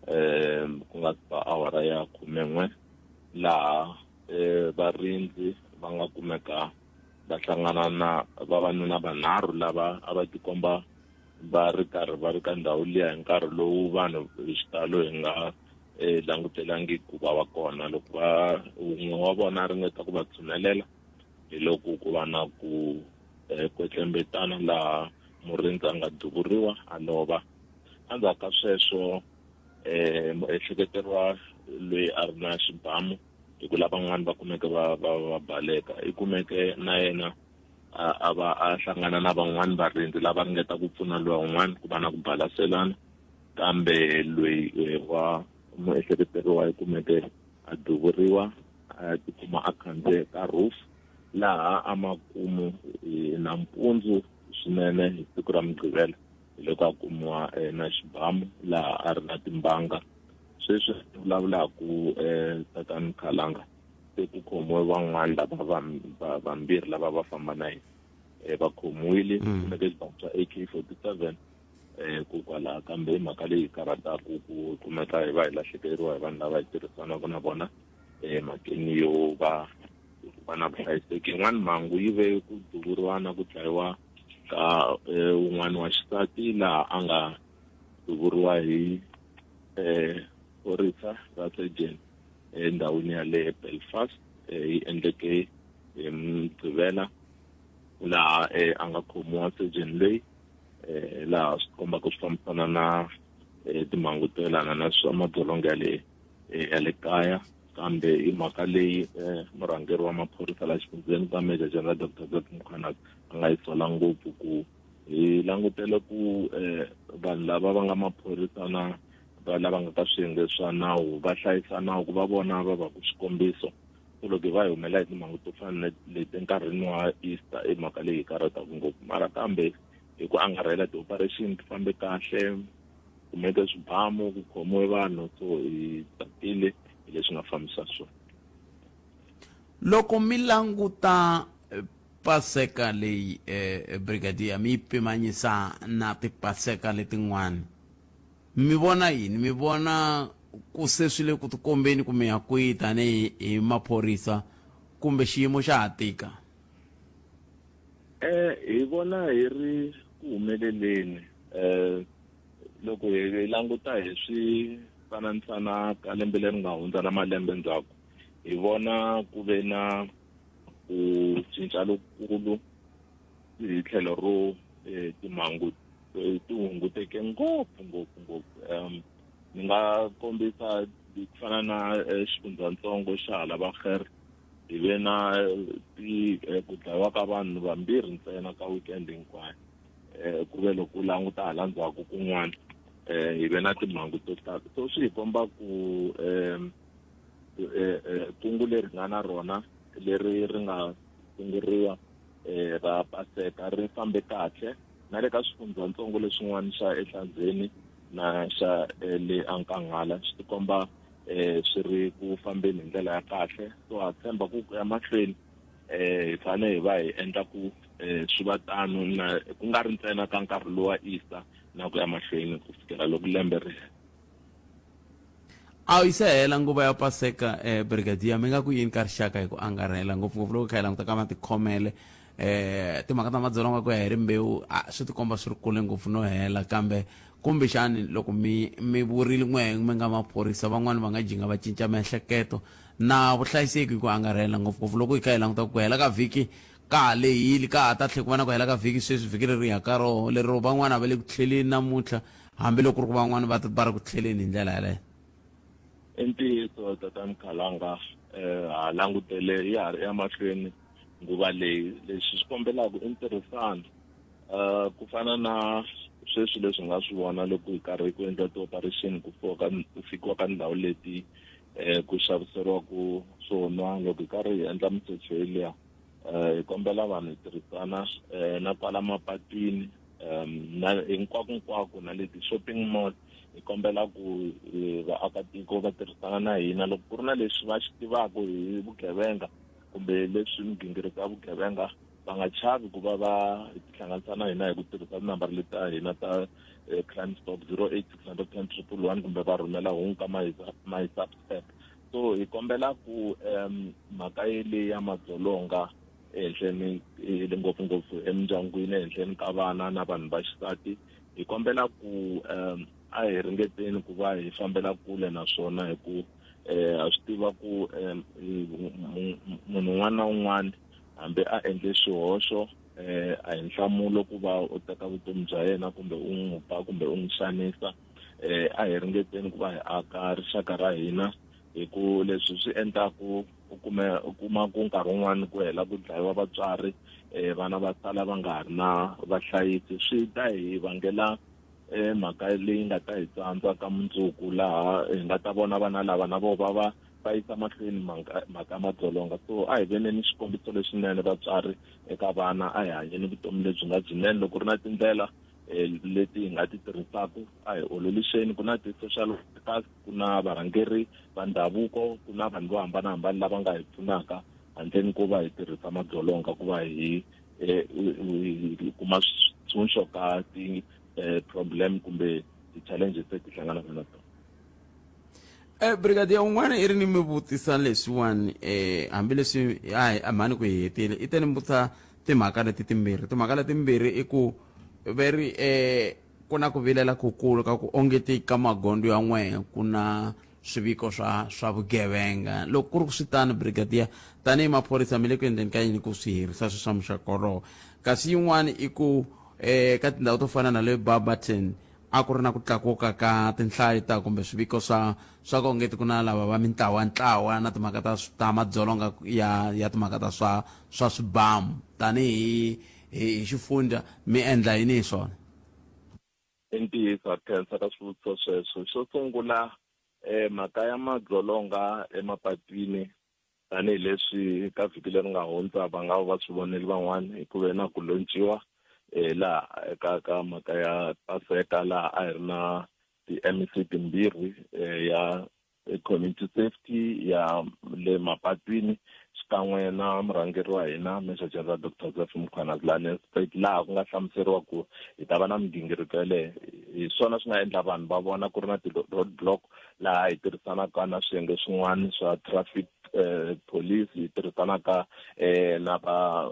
eh ku nga ba awara ya khumen'we laha eh varindzi va nga kumeka va hlangana na vavanuna vanharhu lava a va tikomba va ri karhi va ri ka ndhawu liya hi nkarhi lowu vanhu hi xitalo hi nga eh, langutelangi ku va va kona loko va wun'we wa vona a ringeta ku va tshunelela hi loko ku va na ku eh, kwetlembetana laha murindzi a nga duvuriwa a lova endzhaku ka sweswo eh muehleketeriwa loyi a ri na xibamu hi ku lavan'wana va kumeke va va va baleka i kumeke na yena a va a hlangana na van'wani varindzi lava ringeta ku pfuna luwa un'wana ku va na ku balaselana kambe loyi eh, wa muehleketeriwa yi kumeke a duvuriwa a tikuma a khandziye ka roof laha a makumu eh, nampundzu swinene hi siku ra mugqivela hi loko a kumiwa eh, na xibamu laha a ri na timbanga sweswi vulavulaku um tatani khalanga se ku khomiwe van'wana lava vambirhi lava va famba na yena um va khomiwile mm. kumeke xibamu xa AK 47 um ku kwalaha kambe i mhaka leyi karhataka ku kumeka hi va hi lahlekeriwa hi vanhu lava hi tirhisanaka na vona emhakeni yo va va na vuhlayiseki yin'wana mhangu yi ve ku duvuriwa na ku dlayiwa ka eh, wun'wana wa xisati laha a nga duvuriwa hi um phorisa ra surgeon endhawini ya le Belfast eh, yi endleke hi Mugqivela laha eh, a nga khomiwa surgeon leyi eh, laha swi kombaka swi fambisana na timhangu to yelana na swa madzolonga ya le ya le kaya kambe hi mhaka leyi murhangeri wa maphorisa la xifundzheni ka Major General Dr. Zet Mkhwanazi a nga yi sola ngopfu ku hi langutele ku vanhu lava va nga maphorisa na va lava nga ka swiyenge swa nawu va hlayisa nawu ku va vona va va ku xikombiso ku loko hi va hi humelela hi timhangu to fana na leti enkarhini wa Easter i mhaka leyi hi karhataka ngopfu mara kambe hi ku angarhela ti-operation ti fambe kahle kumeke swibamu ku khomiwe vanhu so hi tsakile hi leswi nga fambisa swona loko mi languta eh, paseka leyi eh, brigadier mi yi pimanyisa na tipaseka letin'wana Mi vona yini? Mi vona ku se swi le ku tikombeni ku mi ya kwihi tanihi hi maphorisa kumbe xiyimo xa ha tika? Eh hi vona hi ri ku humeleleni eh loko hi languta hi swi fananisa na ka lembe leri nga hundza na malembe ndzhaku hi vona ku ve na ku cinca lokukulu hi tlhelo ro eh, timhangu eh, ti hunguteke ngopfu ngopfu ngopfu um ni nga kombisa ku fana na eh, xifundzatsongo xa hala vaxer hi ve na ti ku dlayiwa ka vanhu vambirhi ntsena ka weekend hinkwayo um ku ve loko u languta hala ndzhaku kun'wana um hi ve na timhangu to tala so swi hi komba ku um kungu leri nga na rona leri ri nga sunguriwa eh, ra paseka ri fambe kahle na le ka swifundzantsongo leswin'wana xa ehlandzeni na xa eh, le ankanghala swi tikomba eh, swi ri ku fambeni hi ndlela ya kahle so ha tshemba ku ku ya mahlweni Hi fanele hi va hi endla ku swi va tano na ku nga ri ntsena ka nkarhi lowa Easter na ku ya mahlweni ku fikela loko lembe ri hela. A yi se hela nguva ya Paseka eh, Brigadier, mi nga ku yini ka rixaka hi ku angarhela, ngopfungopfu loko hi kha hi languta ka matikhomele eh timhaka ta madzolonga ku ya hi rimbewu a swi tikomba swi ri kule ngopfu no hela kambe kumbexani loko mi mi vurile n'we mi nga maphorisa van'wani va nga jinga va cinca miehleketo na vuhlayiseki hi ku angarhela ngopfungopfu loko hi kha hi languta ku hela ka vhiki ka ha lehile ka ha ta tlhe ku va na ku hela ka vhiki sweswi vhiki leri ya ka roho lero van'wana va le ku tlheleni namuntlha hambiloko ku ri ku van'wana va va ri ku tlheleni hi ndlela yaleyo. I ntiyiso tatani Khalanga ha langutele ya ha ri emahlweni nguva leyi leswi swi kombelaka i ntirhisano ku fana na sweswi leswi nga swi vona loko hi karhi ku endliwa ti-operation ku fiwa ka ku fikiwa ka ndhawu leti ku xaviseriwaku swo nwa loko hi karhi hi endla misecho yeliya hi kombela vanhu hi tirhisana na kwala mapatwini na hinkwakonkwako na le ti-shopping mall hi kombela ku vaakatiko va tirhisana na hina loko ku ri na leswi va xi tivaka hi vugevenga kumbe leswi migingiriko ya vugevenga va nga chavi ku va va tihlanganisa na hina hi ku tirhisa tinambara leti ta hina ta crime stop 08 610 111 kumbe va rhumela hungu ka mySAPS app. So hi kombela ku mhaka yeleyi ya madzolonga ehenhleni ngopfungopfu emindyangwini ehenhleni ka vana na vanhu va xisati hi kombela ku a hi ringeteni ku va hi fambela kule naswona hi ku ha swi tiva ku munhu un'wana na un'wana hambi a endle xihoxo a hi nhlamulo ku va u teka vutomi bya yena kumbe u n'wi ba kumbe u n'wi xanisa. A hi ringeteni ku va hi aka rixaka ra hina hi ku leswi swi endlaku u kume u kuma ku nkarhi wun'wani ku hela ku dlayiwa vatswari vana va sala va nga ha ri na vahlayisi swi ta hi vangela mhaka leyi nga ta hi tsandza ka mundzuku laha hi nga ta vona vana lava na vo va va va yisa mahlweni mhaka ya madzolonga. So a hi veneni xikombiso lexinene vatswari eka vana, a hi hanyeni vutomi lebyi nga byinene. Loko ku ri na tindlela leti hi nga ti tirhisaka a hi ololixeni, ku na ti-social workers, ku na varhangeri va ndhavuko, ku na vanhu vo hambanahambana lava nga hi pfunaka handleni ko va hi tirhisa madzolonga ku va hi kuma switshunxo ka ti-problem kumbe ti-challenges leti hlanganaka na tona. Brigadier, un'wana i ri ni mi vutisa leswiwani hambileswi a mhani ku hi hetile i te ni vutisa timhaka leti timbirhi. Timhaka letimbirhi i ku ve ri ku na ku vilela kukulu ka ku ongeti ka magondzo ya n'wehe ku na swiviko swa vugevenga. Loko ku ri ku swi tano, Brigadier, tanihi maphorisa mi le ku endleni ka yini ku swi herisa swi swa muxaka wolowo? Kasi yin'wana i ku ka tindhawu to fana na le Barberton a ku ri na ku tlakuka ka tinhlayo ta kumbe swiviko swa ku ongeti ku na lava va mintlawa ntlawa na timhaka ta madzolonga ya timhaka ta swa swibamu. Tanihi hi xifundza mi endla yini hi swona? I ntiyiso, ha khensa ka swivutiso sweswo. Xo sungula, mhaka ya madzolonga emapatwini tanihileswi ka vhiki leri nga hundza va nga va swi vonile van'wana hi ku ve na ku lonciwa laha eka ka mhaka ya Paseka laha a hi ri na ti-M_E_C timbirhi ya community safety ya le mapatwini xikan'we na murhangeri wa hina Major General Doctor Zeph Mkhwanazi laha Nelspruit, laha ku nga hlamuseriwa ku hi ta va na migingiriko yaleyo. Hi swona swi nga endla vanhu va vona ku ri na ti-road block laha hi tirhisanaka na swiyenge swin'wana swa traffic police, hi tirhisanaka na va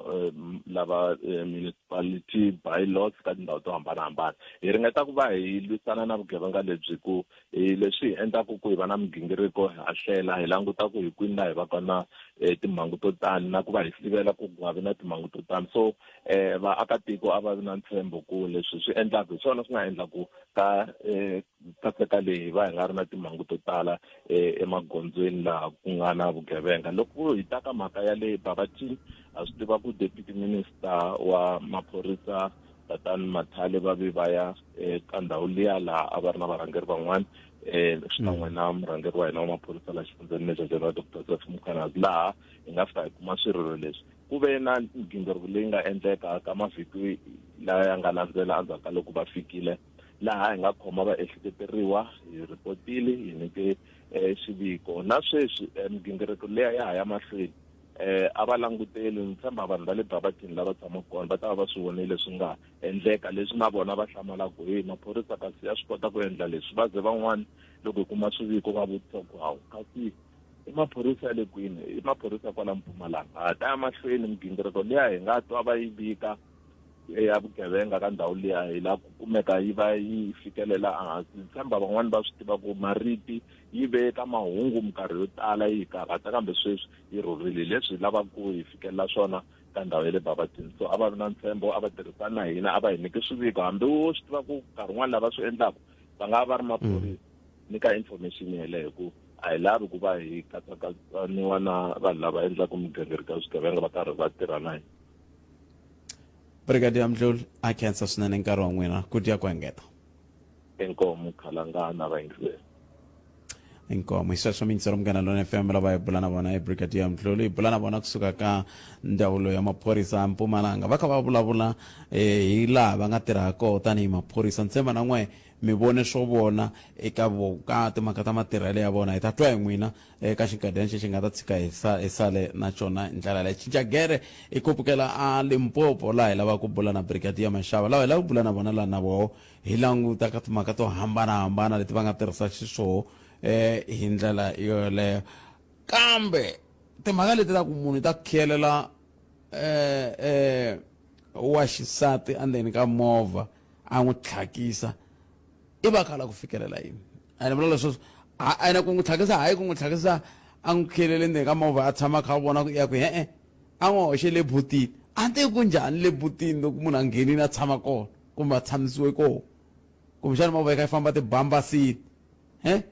lava municipality bylaws ka tindhawu to hambanahambana. Hi ringeta ku va hi lwisana na vugevenga lebyi ku hi leswi hi endlaka ku hi va na migingiriko, ha hlela hi languta ku hi kwini laha hi va ka na timhangu to tani na ku va hi sivela ku nga vi na timhangu to tani. So vaakatiko a va vi na ntshembo ku leswi swi endlaka hi swona swi nga endla ku ka Paseka leyi hi va hi nga ri na timhangu to tala emagondzweni laha ku nga na vugevenga. Loko hi ta ka mhaka ya le Barberton, ha swi tiva ku Deputy Minister wa Maphorisa Tatani Mathale va ve va ya eka ndhawu liya laha a va ri na varhangeri van'wana xikan'we na murhangeri wa hina wa maphorisa la xifundzeni Major General Doctor Zeph Mkhwanazi, laha hi nga fika hi kuma swirilo leswi. Ku ve na migingiriko leyi nga endleka ka mavhiki laya ya nga landzela endzhaku ka loko va fikile, laha hi nga khoma vaehleketeriwa, hi ripotile, hi nyike xiviko. Na sweswi migingiriko liya ya ha ya mahlweni. A va languteli, ni tshemba vanhu va le Barberton lava tshamaka kona va ta va va swi vonile leswi nga endleka, leswi na vona va hlamalaka ku hey maphorisa kasi ya swi kota ku endla leswi. Va ze van'wani loko hi kuma swiviko va vutisa ku hawu kasi i maphorisa ya le kwini, i maphorisa kwala Mpumalanga. Ha ta ya mahlweni migingiriko liya hi nga twa va yi vika ya vugevenga ka ndhawu liya hi la ku kumeka yi va yi fikelela ehansi. Ni tshemba van'wani va swi tiva ku mariti yi ve ka mahungu minkarhi yo tala yi hi karhata, kambe sweswi yi rhurile. Hi leswi hi lavaka ku hi fikelela swona ka ndhawu ya le Barberton. So a va vi na ntshembo, a va tirhisani na hina, a va hi nyiki swiviko, hambi wo swi tiva ku nkarhi wun'wani lava swi endlaka va nga va ri maphorisa. Nyika information yeleyo hi ku a hi lavi ku va hi katsakatsaniwa na vanhu lava endlaka migingiriko ya swigevenga va karhi va tirha na hina. Brigadier Mdluli, a khensa swinene nkarhi wa n'wina ku dya ku engeta. Inkomu Khalanga na vayingiseri. Inkomu hi sweswo miyingisero Munghana Lona FM lava hi bula na vona i Brigadier Mdluli, hi bula na vona kusuka ka ndzawulo ya maphorisa ya Mpumalanga, va kha va vulavula hi laha va nga tirhaka koho tanihi maphorisa. Ni tshemba na n'we mi vone swo vona eka vo ka timhaka ta matirhelo ya vona. Hi ta twa hi n'wina eka xinkadyana xexi nga ta tshika hi sa hi sale na xona hi ndlela leyi. Cinca gere hi khupukela a Limpopo laha hi lavaka ku bula na Brigadier Mashava, lava hi lavaka ku bula na vona laha na voho hi languta ka timhaka to hambanahambana leti va nga tirhisa xiswoho hi ndlela yoleyo. Kambe timhaka leti ta ku munhu ta khiyelela wa xisati endzeni ka movha a n'wi tlhakisa, i va khala ku fikelela yini? A ni vula leswo ene ku n'wi tlhakisa, hayi ku n'wi tlhakisa a n'wi khiyelele ndzeni ka movha a tshama a kha a vona ku ya ku e-e, a n'wi hoxe le butini. A ni tivi ku njhani le butini loko munhu a nghenile a tshama kona kumbe a tshamisiwe kona, kumbexana movha yi kha yi famba tibambasini he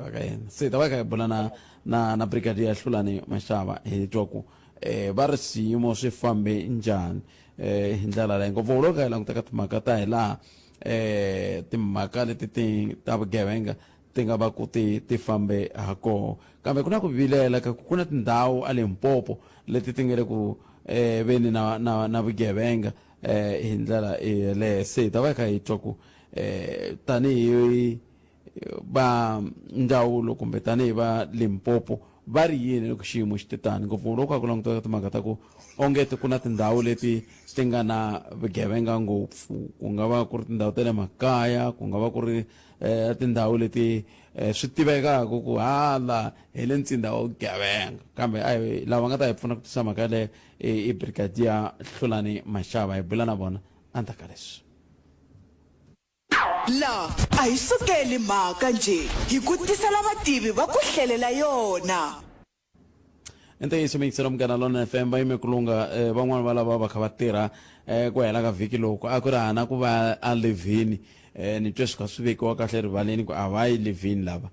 va ka yena. Se ta va kha hi bula na na na Brigadier Hlulani Mashava hi twa ku va ri swiyimo swi fambe njhani hi ndlela leyi, ngopfu loko hi languta ka timhaka ta hi laha timhaka leti ti ta vugevenga ti nga va ku ti ti fambe ha koho. Kambe ku na ku vilela ka ku ku na tindhawu a Limpopo leti ti nga le ku veni na na na vugevenga hi ndlela yeleyo. Se hi ta va hi kha hi twa ku tanihi va ndzawulo kumbe tanihi va Limpopo va ri yini loko xiyimo xi te tani, ngopfu loko a ku langutiwa timhaka ta ku onge ku na tindhawu leti ti nga na vugevenga ngopfu, ku nga va ku ri tindhawu ta le makaya, ku nga va ku ri tindhawu leti swi tivekaka ku hala hi le ntsinda wa vugevenga. Kambe a hi lava nga ta hi pfuna ku tisa mhaka yaleyo i Brigadier Hlulani Mashava, hi bula na vona endzhaku ka leswi. La a hi sukeli mhaka njhe, hi ku tisela vativi va ku hlelela yona. I ntiyiso miyingiselo Munghana Lonene FM va yime ku lungha van'wana va lava va kha va tirha ku hela ka vhiki loku a ku ri hana ku va a livhini ni twe swi kha swi vekiwa kahle rivaleni ku a va yi livhini lava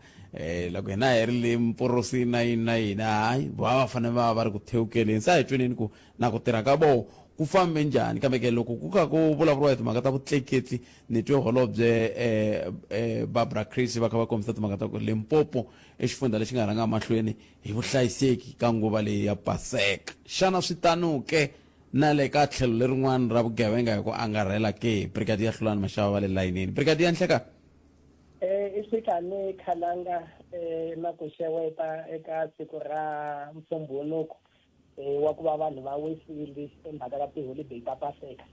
loko hina hi ri le mporosini na yini na yini hayi va va fanele va va ri ku thewukeleni. Se a hi tweneni ku na ku tirha ka voho ku fambe njhani. Kambe ke loko ku kha ku vulavuriwa hi timhaka ta vutleketli ni twe holobye Barbara Creecy va kha va kombisa timhaka ta ku Limpopo i xifundza lexi nga rhanga mahlweni hi vuhlayiseki ka nguva leyi ya Paseka. Xana swi tano ke na le ka tlhelo lerin'wana ra vugevenga hi ku angarhela ke? Brigadier Hlulani Mashava va le layinini. Brigadier Nhleka. I fika ni khalanga na ku xeweta eka siku ra Msumbhunuko wa ku va vanhu va wisile endzhaku ka tiholideyi ta Paseka.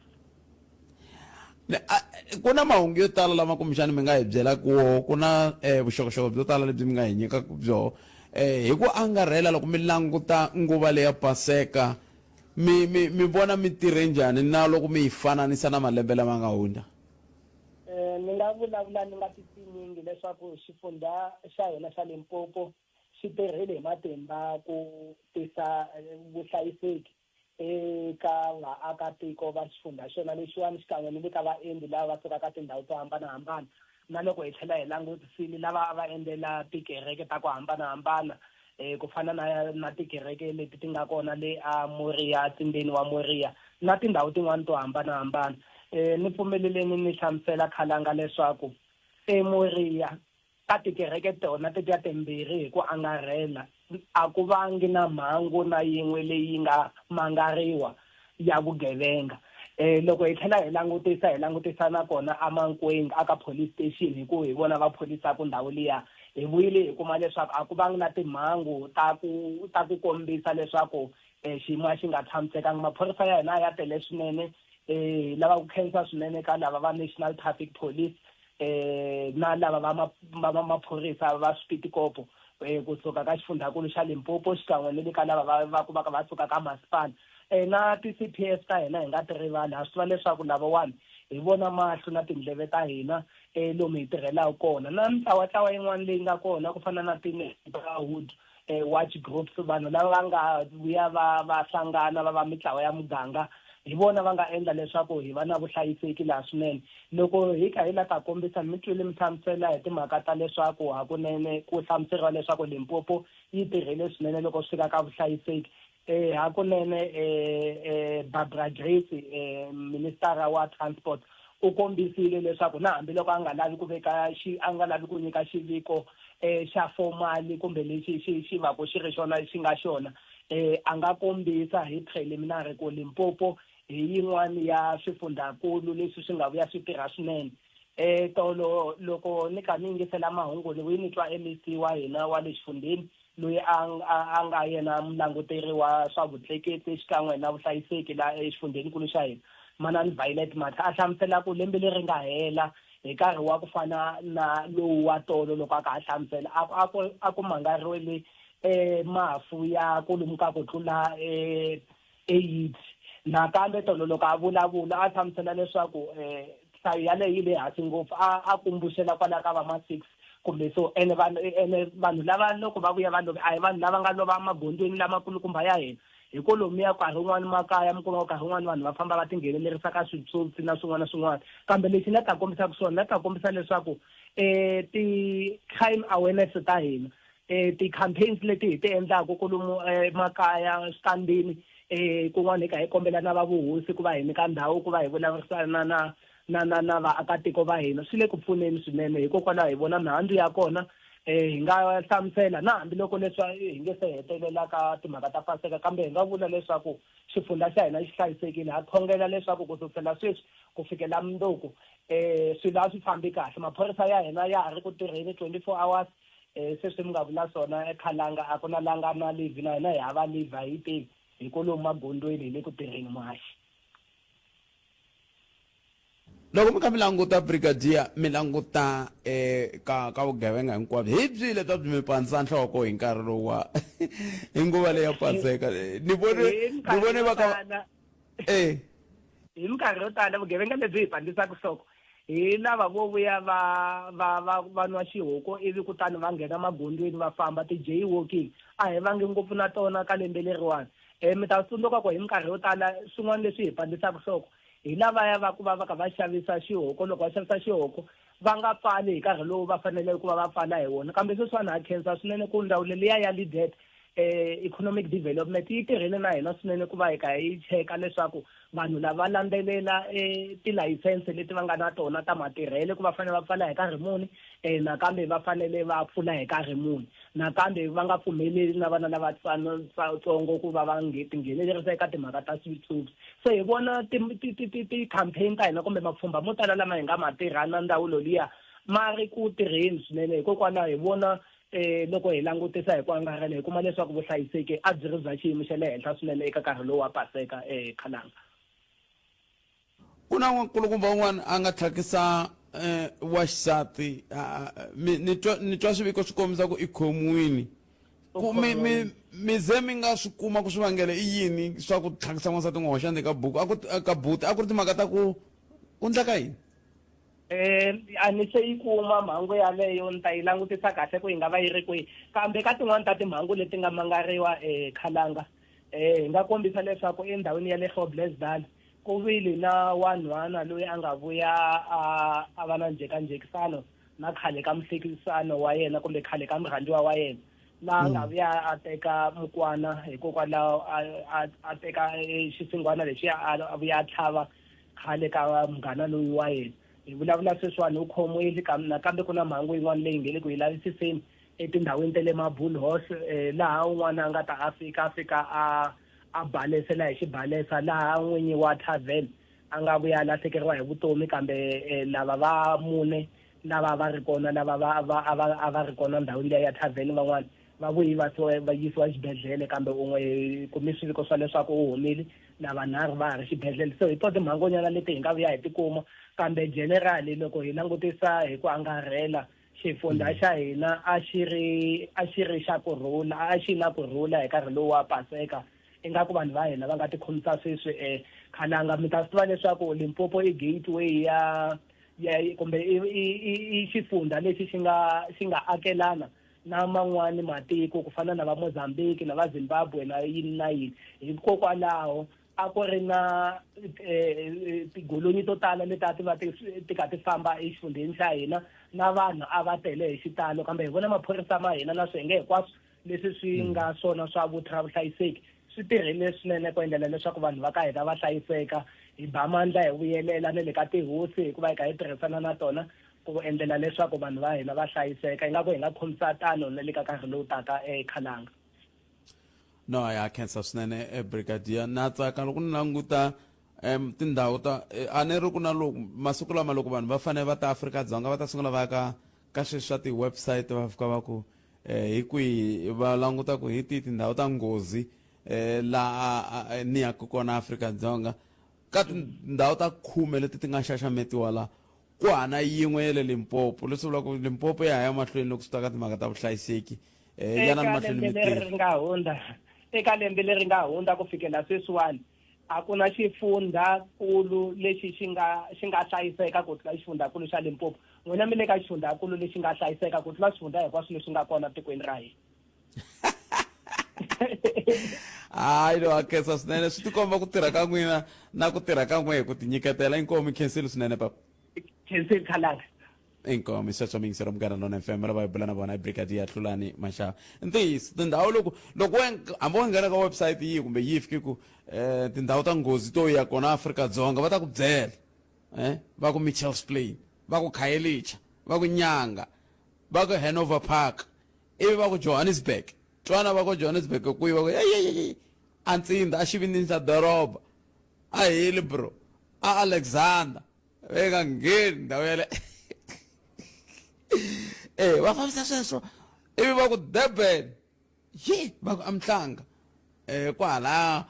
Ku na mahungu yo tala lama kumbexana mi nga hi byelaka woho, ku na vuxokoxoko byo tala lebyi mi nga hi nyikaka byoho. Hi ku angarhela loko mi languta nguva leya Paseka, mi mi mi vona mi tirhe njhani na loko mi yi fananisa na malembe lama nga hundza? Ni nga vulavula ni nga tipfinyingi leswaku xifundzha xa hina xa Limpopo xi tirhile hi matimba ku tisa vuhlayiseki eka vaakatiko va xifundzha xona lexiwani xikan'we ni le ka vaendzi lava va sukaka tindhawu to hambanahambana. Na loko hi tlhela hi langutisile lava a va endzela tikereke ta ku hambanahambana ku fana na na tikereke leti ti nga kona le a Moriya, ntsindeni wa Moriya na tindhawu tin'wani to hambanahambana. Ni pfumeleleni ni hlamusela khalanga leswaku eMoriya Ka tikereke tona tetiya timbirhi hi ku angarhela, a ku vangi na mhangu na yin'we leyi nga mangariwa ya vugevenga. Loko hi tlhela hi langutisa, hi langutisa na kona eMankweng aka police station hi ku hi vona va pholisaka ndhawu liya, Hi vuyile hi kuma leswaku a ku vangi na timhangu ta ku ta ku kombisa leswaku um xiyimo a xi nga tshamisekanga. Maphorisa ya hina ya tele swinene. Hi lava ku khensa swinene ka lava va National Traffic Police um na lava va va maphorisa va swipitikopo um kusuka ka xifundzankulu xa Limpopo xikan'we ni le ka lava va va ku va ka va suka ka masipala. Na ti-C_P_S ta hina hi nga ti rivali, ha swi tiva leswaku lavawani hi vona mahlo na tindleve ta hina lomu hi tirhelaka kona. Na mintlawatlawa yin'wana leyi nga kona ku fana na ti-neighbourhood watch groups, vanhu lava va nga vuya va va hlangana va va mitlawa ya muganga, hi vona va nga endla leswaku hi va na vuhlayiseki laha swinene. Loko hi kha hi la ta kombisa, mi twile mi hlamusela hi timhaka ta leswaku hakunene ku hlamuseriwa leswaku Limpopo yi tirhile swinene loko swi fika ka vuhlayiseki. Hakunene Barbara Gracie ministara wa transport u kombisile leswaku na hambiloko a nga lavi ku veka xi a nga lavi ku nyika xiviko xa formally kumbe lexi xi xi va ku xi ri xona xi nga xona a nga kombisa hi preliminary ku Limpopo hi yin'wana ya swifundzankulu leswi swi nga vuya swi tirha swinene. Tolo loko ni kha ni yingisela mahungu ni vuye ni twa M_E_C wa hina wa le xifundzheni loyi a a nga yena mulanguteri wa swa vutleketli xikan'we na vuhlayiseki la exifundzheninkulu xa hina, Manani Violet Matha, a hlamusela ku lembe leri nga hela hi nkarhi wa ku fana na lowu wa tolo loko a kha a hlamusela a ku a ku a ku mangariwile mafu ya kwalomu ka ku tlula 80. Nakambe tolo loko a vulavula a hlamusela leswaku nhlayo yaleyo yi le hansi ngopfu, a a kumbuxela kwala ka va ma 6 kumbe so. Ene vanhu ene vanhu lava loko va vuya va love a hi vanhu lava nga lova emagondzweni lamakulukumba ya hina, hi kolomuya nkarhi wun'wani makaya mi kuma ku nkarhi wun'wani vanhu va famba va tinghenelerisa ka switsotsi na swin'wana na swin'wana. Kambe lexi ni nga ta kombisaka xona, ni nga ta kombisa leswaku ti-crime awareness ta hina, ti-campaigns leti hi ti endlaku kolomu emakaya, switandini, kun'wana hi kha hi kombela na va vuhosi ku va hi nyika ndhawu ku va hi vulavurisana na na na na vaakatiko va hina, swi le ku pfuneni swinene. Hikokwalaho hi vona mihandzu ya kona. Hi nga hlamusela na hambiloko leswi hi nge se hetelela ka timhaka ta paseka, kambe hi nga vula leswaku xifundza xa hina xi hlayisekile. Ha khongela leswaku ku sukusela sweswi ku fikela mundzuku swilo a swi fambi kahle. Maphorisa ya hina ya ha ri ku tirheni 24 hours. Sweswi mi nga vula swona eKhalanga a ku na la nga na leave, na hina hi hava leave, a hi yi tivi, hi kolomu magondzweni hi le ku tirheni muhaxi. Loko mi kha mi languta brigadier, mi languta eh, ka ka vugevenga hinkwabyo, hi byihi lebyi a byi mi pandzisa nhloko hi nkarhi lowu wa hi nguva leyi ya paseka? Ni vone Hi ni minkarhi vone yo va ka tala eh hi minkarhi yo tala vugevenga lebyi hi pandzisaka nhloko hi lava vo vuya va va va va nwa xihoko ivi kutani va nghena magondzweni va famba ti-jay walking, a hi vangi ngopfu na tona ka lembe leriwani. Mi ta tsundzuka ku hi minkarhi yo tala swin'wana leswi hi pandzisaka nhloko hi lavaya va ku va va kha va xavisa xihoko, loko va xavisa xihoko va nga pfali hi nkarhi lowu va faneleke ku va va pfala hi wona. Kambe sweswiwani ha khensa swinene ku ndzawulo liya ya LIDET, Economic Development, yi tirhile na hina swinene ku va hi kha hi cheka leswaku vanhu lava va landzelela tilayisense leti va nga na tona ta matirhelo ku va fanele va pfala hi nkarhi muni, nakambe va fanele va pfula hi nkarhi muni, nakambe va nga pfumeleli na vana lavatsongo ku va va tinghenelerisa eka timhaka ta switsotsi. Se hi vona ti-campaign ta hina kumbe mapfhumba mo tala lama hi nga ma tirha na ndzawulo liya ma ri ku tirheni swinene. Hikokwalaho hi vona loko hi langutisa hi ku angarhela hi kuma leswaku vuhlayiseki a byi ri bya xiyimo xa le henhla swinene eka nkarhi lowu wa Paseka eKhalanga. Ku na nkulukumba un'wana a nga tlhakisa wa xisati, ni twa ni twa swiviko swi kombisa ku i khomiwini. Ku mi mi mi ze mi nga swi kuma ku swivangelo i yini swa ku tlhakisa n'wansati n'wi hoxa ndzeni ka buku a ku ka buti a ku ri timhaka ta ku ku ndleka yini? A ni se yi kuma mhangu yaleyo, ni ta yi langutisa kahle ku yi nga va yi ri kwihi. Kambe ka tin'wani ta timhangu leti nga mangariwa Khalanga, hi nga kombisa leswaku endhawini ya le Groblersdal ku vile na wanhwana loyi a nga vuya a a va na njhekanjhekisano na khale ka muhlekisano wa yena kumbe khale ka murhandziwa wa yena, laha a nga vuya a teka mukwana, hikokwalaho a a a teka xisingwana lexiya a vuya a tlhava khale ka munghana loyi wa yena. Hi vulavula sweswiwani u khomiwile, kambe nakambe ku na mhangu yin'wana leyi nge le ku yi lavisiseni etindhawini ta le Mabulhorst, laha un'wana a nga ta a fika a fika a a balesela hi xibalesa, laha n'winyi wa tavern a nga vuya a lahlekeriwa hi vutomi, kambe lava va mune lava a va ri kona lava va va a va a va ri kona ndhawini liya ya thavheni van'wana va vuyi va va yisiwa exibedhlele kambe un'we hi kume swiviko swa leswaku u humile na vanharhu va ha ri xibedhlele so hi to timhangonyana leti hi nga vuya hi tikuma kambe generally loko hi langutisa hi ku angarhela xifundza mm. xa hina a xi ri a xi ri xa ku rhula a xi na ku rhula hi nkarhi lowu wa paseka ingaku vanhu va hina va nga tikhomisa sweswi um khalanga mi ta swi tiva leswaku limpopo i gateway ya ya kumbe i xifundza lexi xi nga xi nga akelana na man'wani matiko ku fana na va Mozambique na va Zimbabwe na yini na yini hikokwalaho a ku ri na eh, tigolonyi to tala leti a ti va ti kha ti famba exifundzheni xa hina na vanhu a va tele hi xitalo kambe hi vona maphorisa ma hina na swiyenge hinkwaswo leswi swi mm. nga swona swa vuthu ra vuhlayiseki swi tirhile swinene ku endlela leswaku vanhu va ka hina va hlayiseka hi ba mandla hi vuyelela na le ka tihosi hikuva hi kha hi tirhisana na tona ku endlela leswaku vanhu va hina va hlayiseka ingaku hi nga khomisa tano na le ka nkarhi lowu taka ekhalanga no ya khensa swinene eh, brigadier na tsaka loko ni languta um tindhawu ta eh, a ni ri ku na loko masiku lama loko vanhu va fanele va ta Afrika-Dzonga va ta sungula va ya ka ka sweswi swa ti-website va fika va ku um hi kwihi va languta ku hi tihi tindhawu ta nghozi um laha ni yaka kona Afrika-Dzonga ka tindhawu ta khume leti ti nga xaxametiwa la ku hana yin'we ya le Limpopo leswi vulaka ku Limpopo ya ha ya mahlweni loko swi ta ka timhaka ta vuhlayiseki eh, yana eka mahlweni lembe leri mitirho ri nga hundza eka lembe leri nga hundza ku fikela sweswiwani a ku na xifundzankulu lexi xi nga xi nga hlayiseka ku tlula xifundzankulu xa Limpopo n'wina mi le ka xifundzankulu lexi nga hlayiseka ku tlula swifundza hinkwaswo leswi nga kona tikweni ra hina hayi lo khensa swinene swi tikomba ku tirha ka n'wina na ku tirha ka n'we hi ku tinyiketela inkomu khensile swinene papa khensile khalanga inkomu sweswo miyingisero munghana lona fm ra va hi bula na vona brigadier hlulani maxava ntiyiso tindhawu loko loko hambi wa nghena ka website yihi kumbe yihi fike ku um tindhawu ta nghozi to ya kona afrika-dzonga va ta ku byela um va ku mitchells plain va ku khayelicha va ku nyanga va ku hanover park ivi va ku johannesburg twana va ku johannesburg kwihi va ku eyeyeye a ntsinda a xivindini xa doroba a hillbro a alexander va nga ngheni ndhawu yale e va fambisa sweswo ivi va ku durban ye va ku amhlanga um kwahala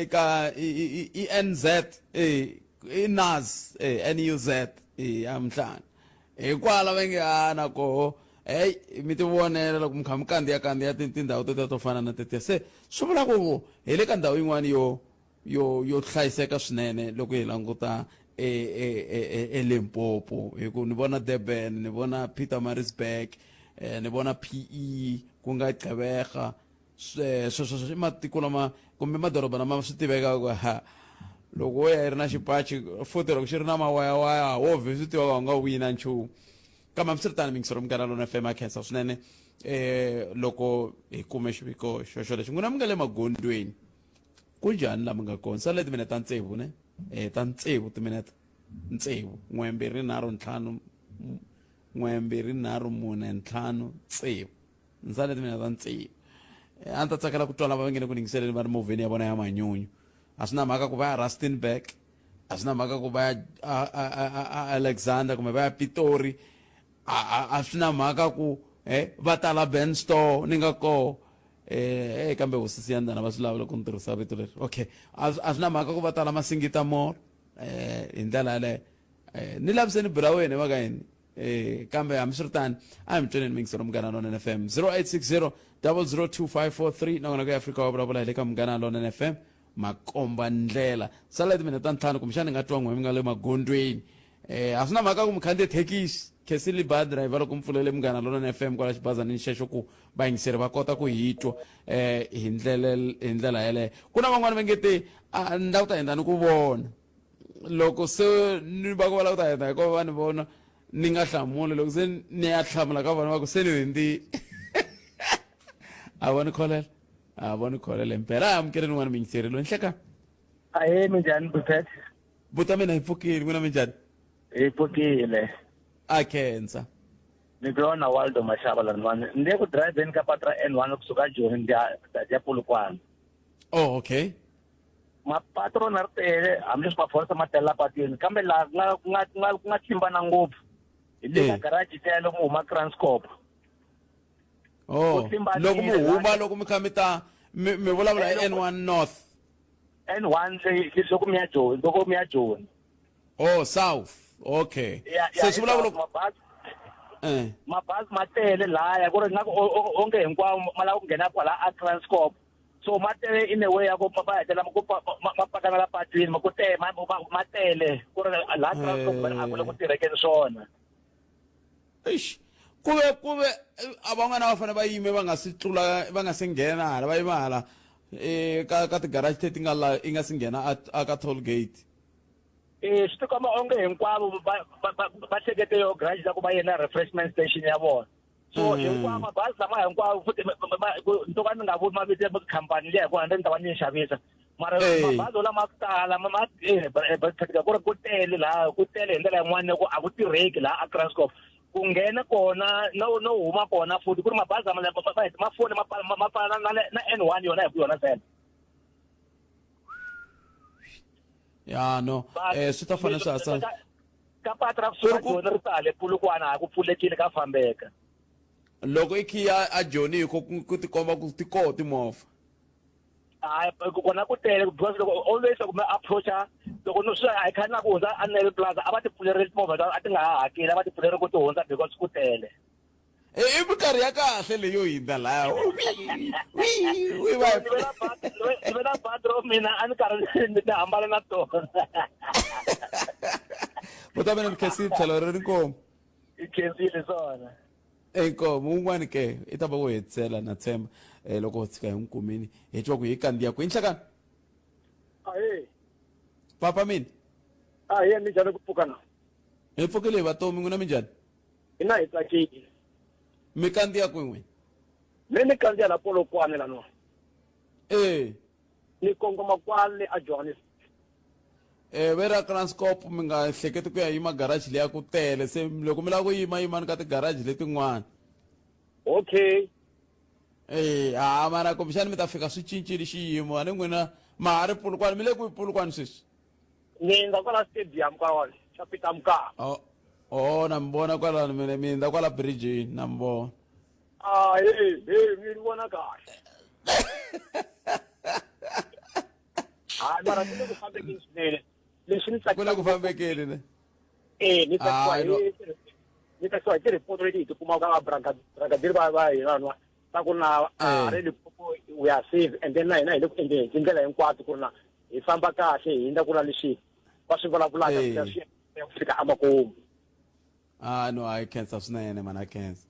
eka i NZ eh i NAS eh NUZ eh amhlanga hikwala va nge a na koho hey mi ti vonela loko mi kha mi kandziya kandziya tindhawu to to fana na tetiya se swi vula ku hi le ka ndhawu yin'wana yo yo yo hlayiseka swinene loko hi languta e, e, e, eLimpopo hi ku ni vona Durban ni vona Pietermaritzburg ni vona PE ku nga Gqeberha sweswo i matiko lama kumbe madoroba lama swi tivekaka ku ha loko wo ya yi ri na xipachi futhi loko xi ri na mawayawaya wo vhe swi tiva u nga wina nchumu kambe hambiswiritano mingisero munghana lona fm a khensa swinene eh loko hi kume xiviko xoxo lexi n'wina mi nga le magondzweni ku njhani la mi nga kona sale timinete ta tsevu ne eh ta tsevu timinete tsevu n'we mbirhi nharhu ntlhanu n'we mbirhi nharhu mune ntlhanu tsevu nsale timinete ta tsevu eh, a ni ta tsakela ku twa lava va nge le ku yingiseleni va ri movheni ya vona ya manyunyu a swi na mhaka ku va ya rustenburg a swi na mhaka ku va ya alexander kumbe va ya pitori a swi na mhaka ku eh va tala ben store ni nga koho eh, eh kambe hosi siyandana va swi lava loko ni tirhisa vito leri okay a swi na mhaka ku va tala masingita mall eh hi ndlela yaleyo eh ni laviseni buraweni va ka yini eh kambe hambiswiritano a hi mi tweneni mingiselo munghana lonene fm 0860 002543 nakona ku ya afrika wa vulavula hi le ka munghana lonene fm makomba ndlela sala timinete ta ntlhanu kumbexana ni nga twa n'we mi nga le magondzweni eh a swi na mhaka ku mi khandziye thekisi khesili ba driver loko mi pfulele munghana lonene fm kwala xibazanini xexo ku vayingiseri va kota ku hi twa eh hi ndlela hi ndlela yeleyo ku na van'wani va nge te a ni lava ku ta endla ni ku vona loko se ni va ku va lava ku ta endla hikuva va ni vona ni nga hlamuli loko se ni ya hlamula ka vona va ku se ni hundzile a vo ni kholela a vo ni kholela impela a amukeleni n'wana muyingiseri loyi nhleka ahee minjhani bupet buta mina hi pfukile n'wina minjhani hi pfukile a khensa ni twa na waldo mashava laniwani ni le ku driveni ka patu ra n one kusuka joni ndi ya polokwane oh okay Mapatu rona ri tele hambileswi maphorisa ma telela patwini kambe laha ku nga ku nga ku nga ku nga tlimbana ngopfu hi le ka garage liya lomu huma Kranskop. Oh, Ku tlimbanile loko mi huma laha. loko mi kha mi ta mi mi vulavula hi Eh, loko- N1 North. N1 leyi loko mi ya Joni, loko mi ya Joni. Oh, South. Okay. Ya ya Se swi vulavula mabazi eh mabazi ma tele laya ku ri nga ku onge hinkwawo ma lava ku nghena kwala a Kranskop. So ma tele in a way ya ku va hetelela ku ma pakana la patwini ma ku tele ma ma tele ku ri laha Kranskop a ku le ku tirhekeni swona. Eish. Kuve kuve a van'wana va fanele va yime va nga si tlula va nga si nghena hala va yima hala eh ka ka ti-garage leti nga la i nga si nghena a ka toll gate. Eh swi tikomba onge hinkwavo va va va va hlekete yo garage la ku va yena refreshment station ya vona. So hinkwavo mabazi lama hinkwavo futhi ni to ka ni nga vuli mavito ya khampani liya hikuva ni ta va ni yi xavisa. Mara mabazi lama ku tala ma ma ku ri ku tele laha ku tele hi ndlela yin'wana ku a ku tirheki laha a Kranskop. Ku nghena kona no no huma kona futhi ku ri mabazi lama ma fole ma ma pfala na na N1 yona hi ku yona ntsena. Ya no eh swi ta fanele swi ha ka patu ra kusuka Joni ri tale Polokwane a ku pfulekile ka fambeka. Loko i khiya a Joni hi ku ku tikomba ku ti koho timovha. Hayi kona ku tele because loko always loko mi approacha loko no swi a hi khani na ku hundza a Nel Plaza a va ti pfulerile timovha ta a ti nga ha hakeli a va ti pfulerile ku ti hundza because ku tele. I minkarhi ya kahle leyo hindza laya. Ni ve na bathroom mina a ni karhi ni hambana na tona. Buta mina ni khensile tlhelo ri ri nkomu. I khensile swona. Inkomu un'wani ke i ta va wo hetisela na tshemba eh, loko ho tshika hi n'wi kumini hi twa ku hi kandziya kwihi nhlekani. Ahee. Papa mina. Ahee minjhani ku pfuka na? Hi pfukile hi vatomi n'wina minjhani? Hina hi tsakile. Mi kandziya kwihi n'wina? Me ni kandziya la Polokwane laniwa. Eh. Ni kongoma kwale a Johannesburg. Eh ve ra Kranskop mi nga hleketi ku ya yima garage liya ku tele se loko mi lava ku yima yimani ka ti-garage letin'wana. Okay. Eh ha mara kumbexani mi ta fika swi cincile xiyimo a ni n'wina ma ha ri Polokwane mi le kwihi Polokwane sweswi? Ni hundza kwala stadium kwalawani xa Peter Mokaba. Oh, oh na mi vona kwalano mina mi hundza kwala bridge-ini na mi vona. Ah, hey, hey, mi ni vona kahle. Hayi mara ku le ku fambekeni swinene. Leswi ni Ku le ku fambekeni ne? Eh, ni tsakiwa Hayi, no. hi ni tsakiwa hi ti-report leti hi ti kumaka ka va-brigadier va va hina vanhu va ku na Eh. re Limpopo we are safe and then na hina hi le ku endleni hi tindlela hinkwato ku ri na hi famba kahle hi endla ku na leswi va swi vulavulaka Eh. swi ya swi ya ku fika emakumu. Ah no, a hi khensa swinene mani a khensa.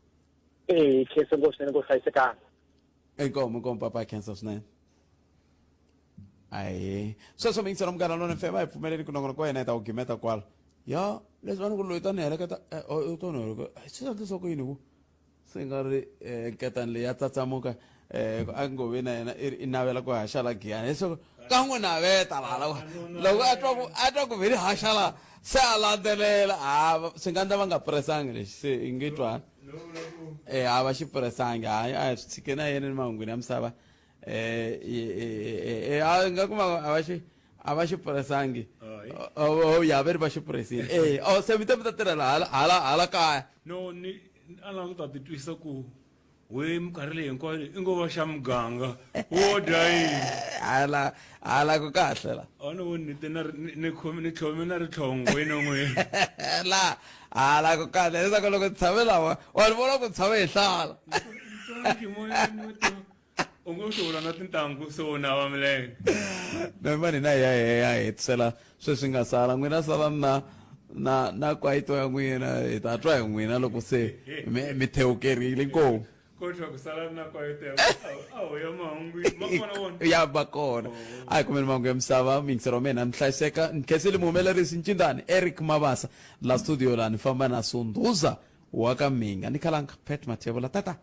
Eh, khensa ngopfu swinene ku hlayisekanga. Inkomu inkomu papa a khensa swinene. Ahee. Sweswo mi yingisela Munghana Lonene FM a hi pfumeleli ku nongonoko wa hina hi ta wu gimeta kwala. Ya leswi va ni ku loyi ta ni heleketa eh, oh, u to ni heleketa. Swi endlisa ku yini ku? Se nga ri eh, nketani leyi ya tsatsamuka eh, a ngo vi na yena i ri i navela ku haxa la giyani leswaku ka n'wi naveta lala loko a twa ku a twa ku vheli haxa la se a landzelela ha swi nga endla va nga presangi lexi se i nge twani eh a va xi presangi hayi a hi swi tshike na yena ni mahungwini ya misava eh eh a nga kuma a va xi a va xi presangi oh ya ve ri va xi presile eh oh se mi ta mi ta tirhela hala hala hala kaya no ni a lava ku ta titwisa ku we minkarhi leyi hinkwayo i ngo va xa muganga wo dya yini hala hala ku kahle la a ni voni ni te na ni khomi ni tlhome na ritlhongo enon'wini la hala ku kahle leswaku loko tshame lawa wa ni vona ku tshame hi hlala U ngo hluvula na tintangu se u nava milenge. Na mani na ya ya hetisela sweswi nga sala n'wina sala na na na kwaito ya n'wina hi ta twa hi n'wina loko se mi mi thewukerile inkomu Kodwa ku sala na kwaito ya awu ya mahungu ma kona wona. Ya va kona a hi kumeni mahungu ya misava miyingiselo wa mina mi hlayiseka ni khensile muhumelerisi ncindani Eric Mabasa la studio la ni famba na Sunduza wa ka Mhinga ni khalanga Pat Mathebula tata.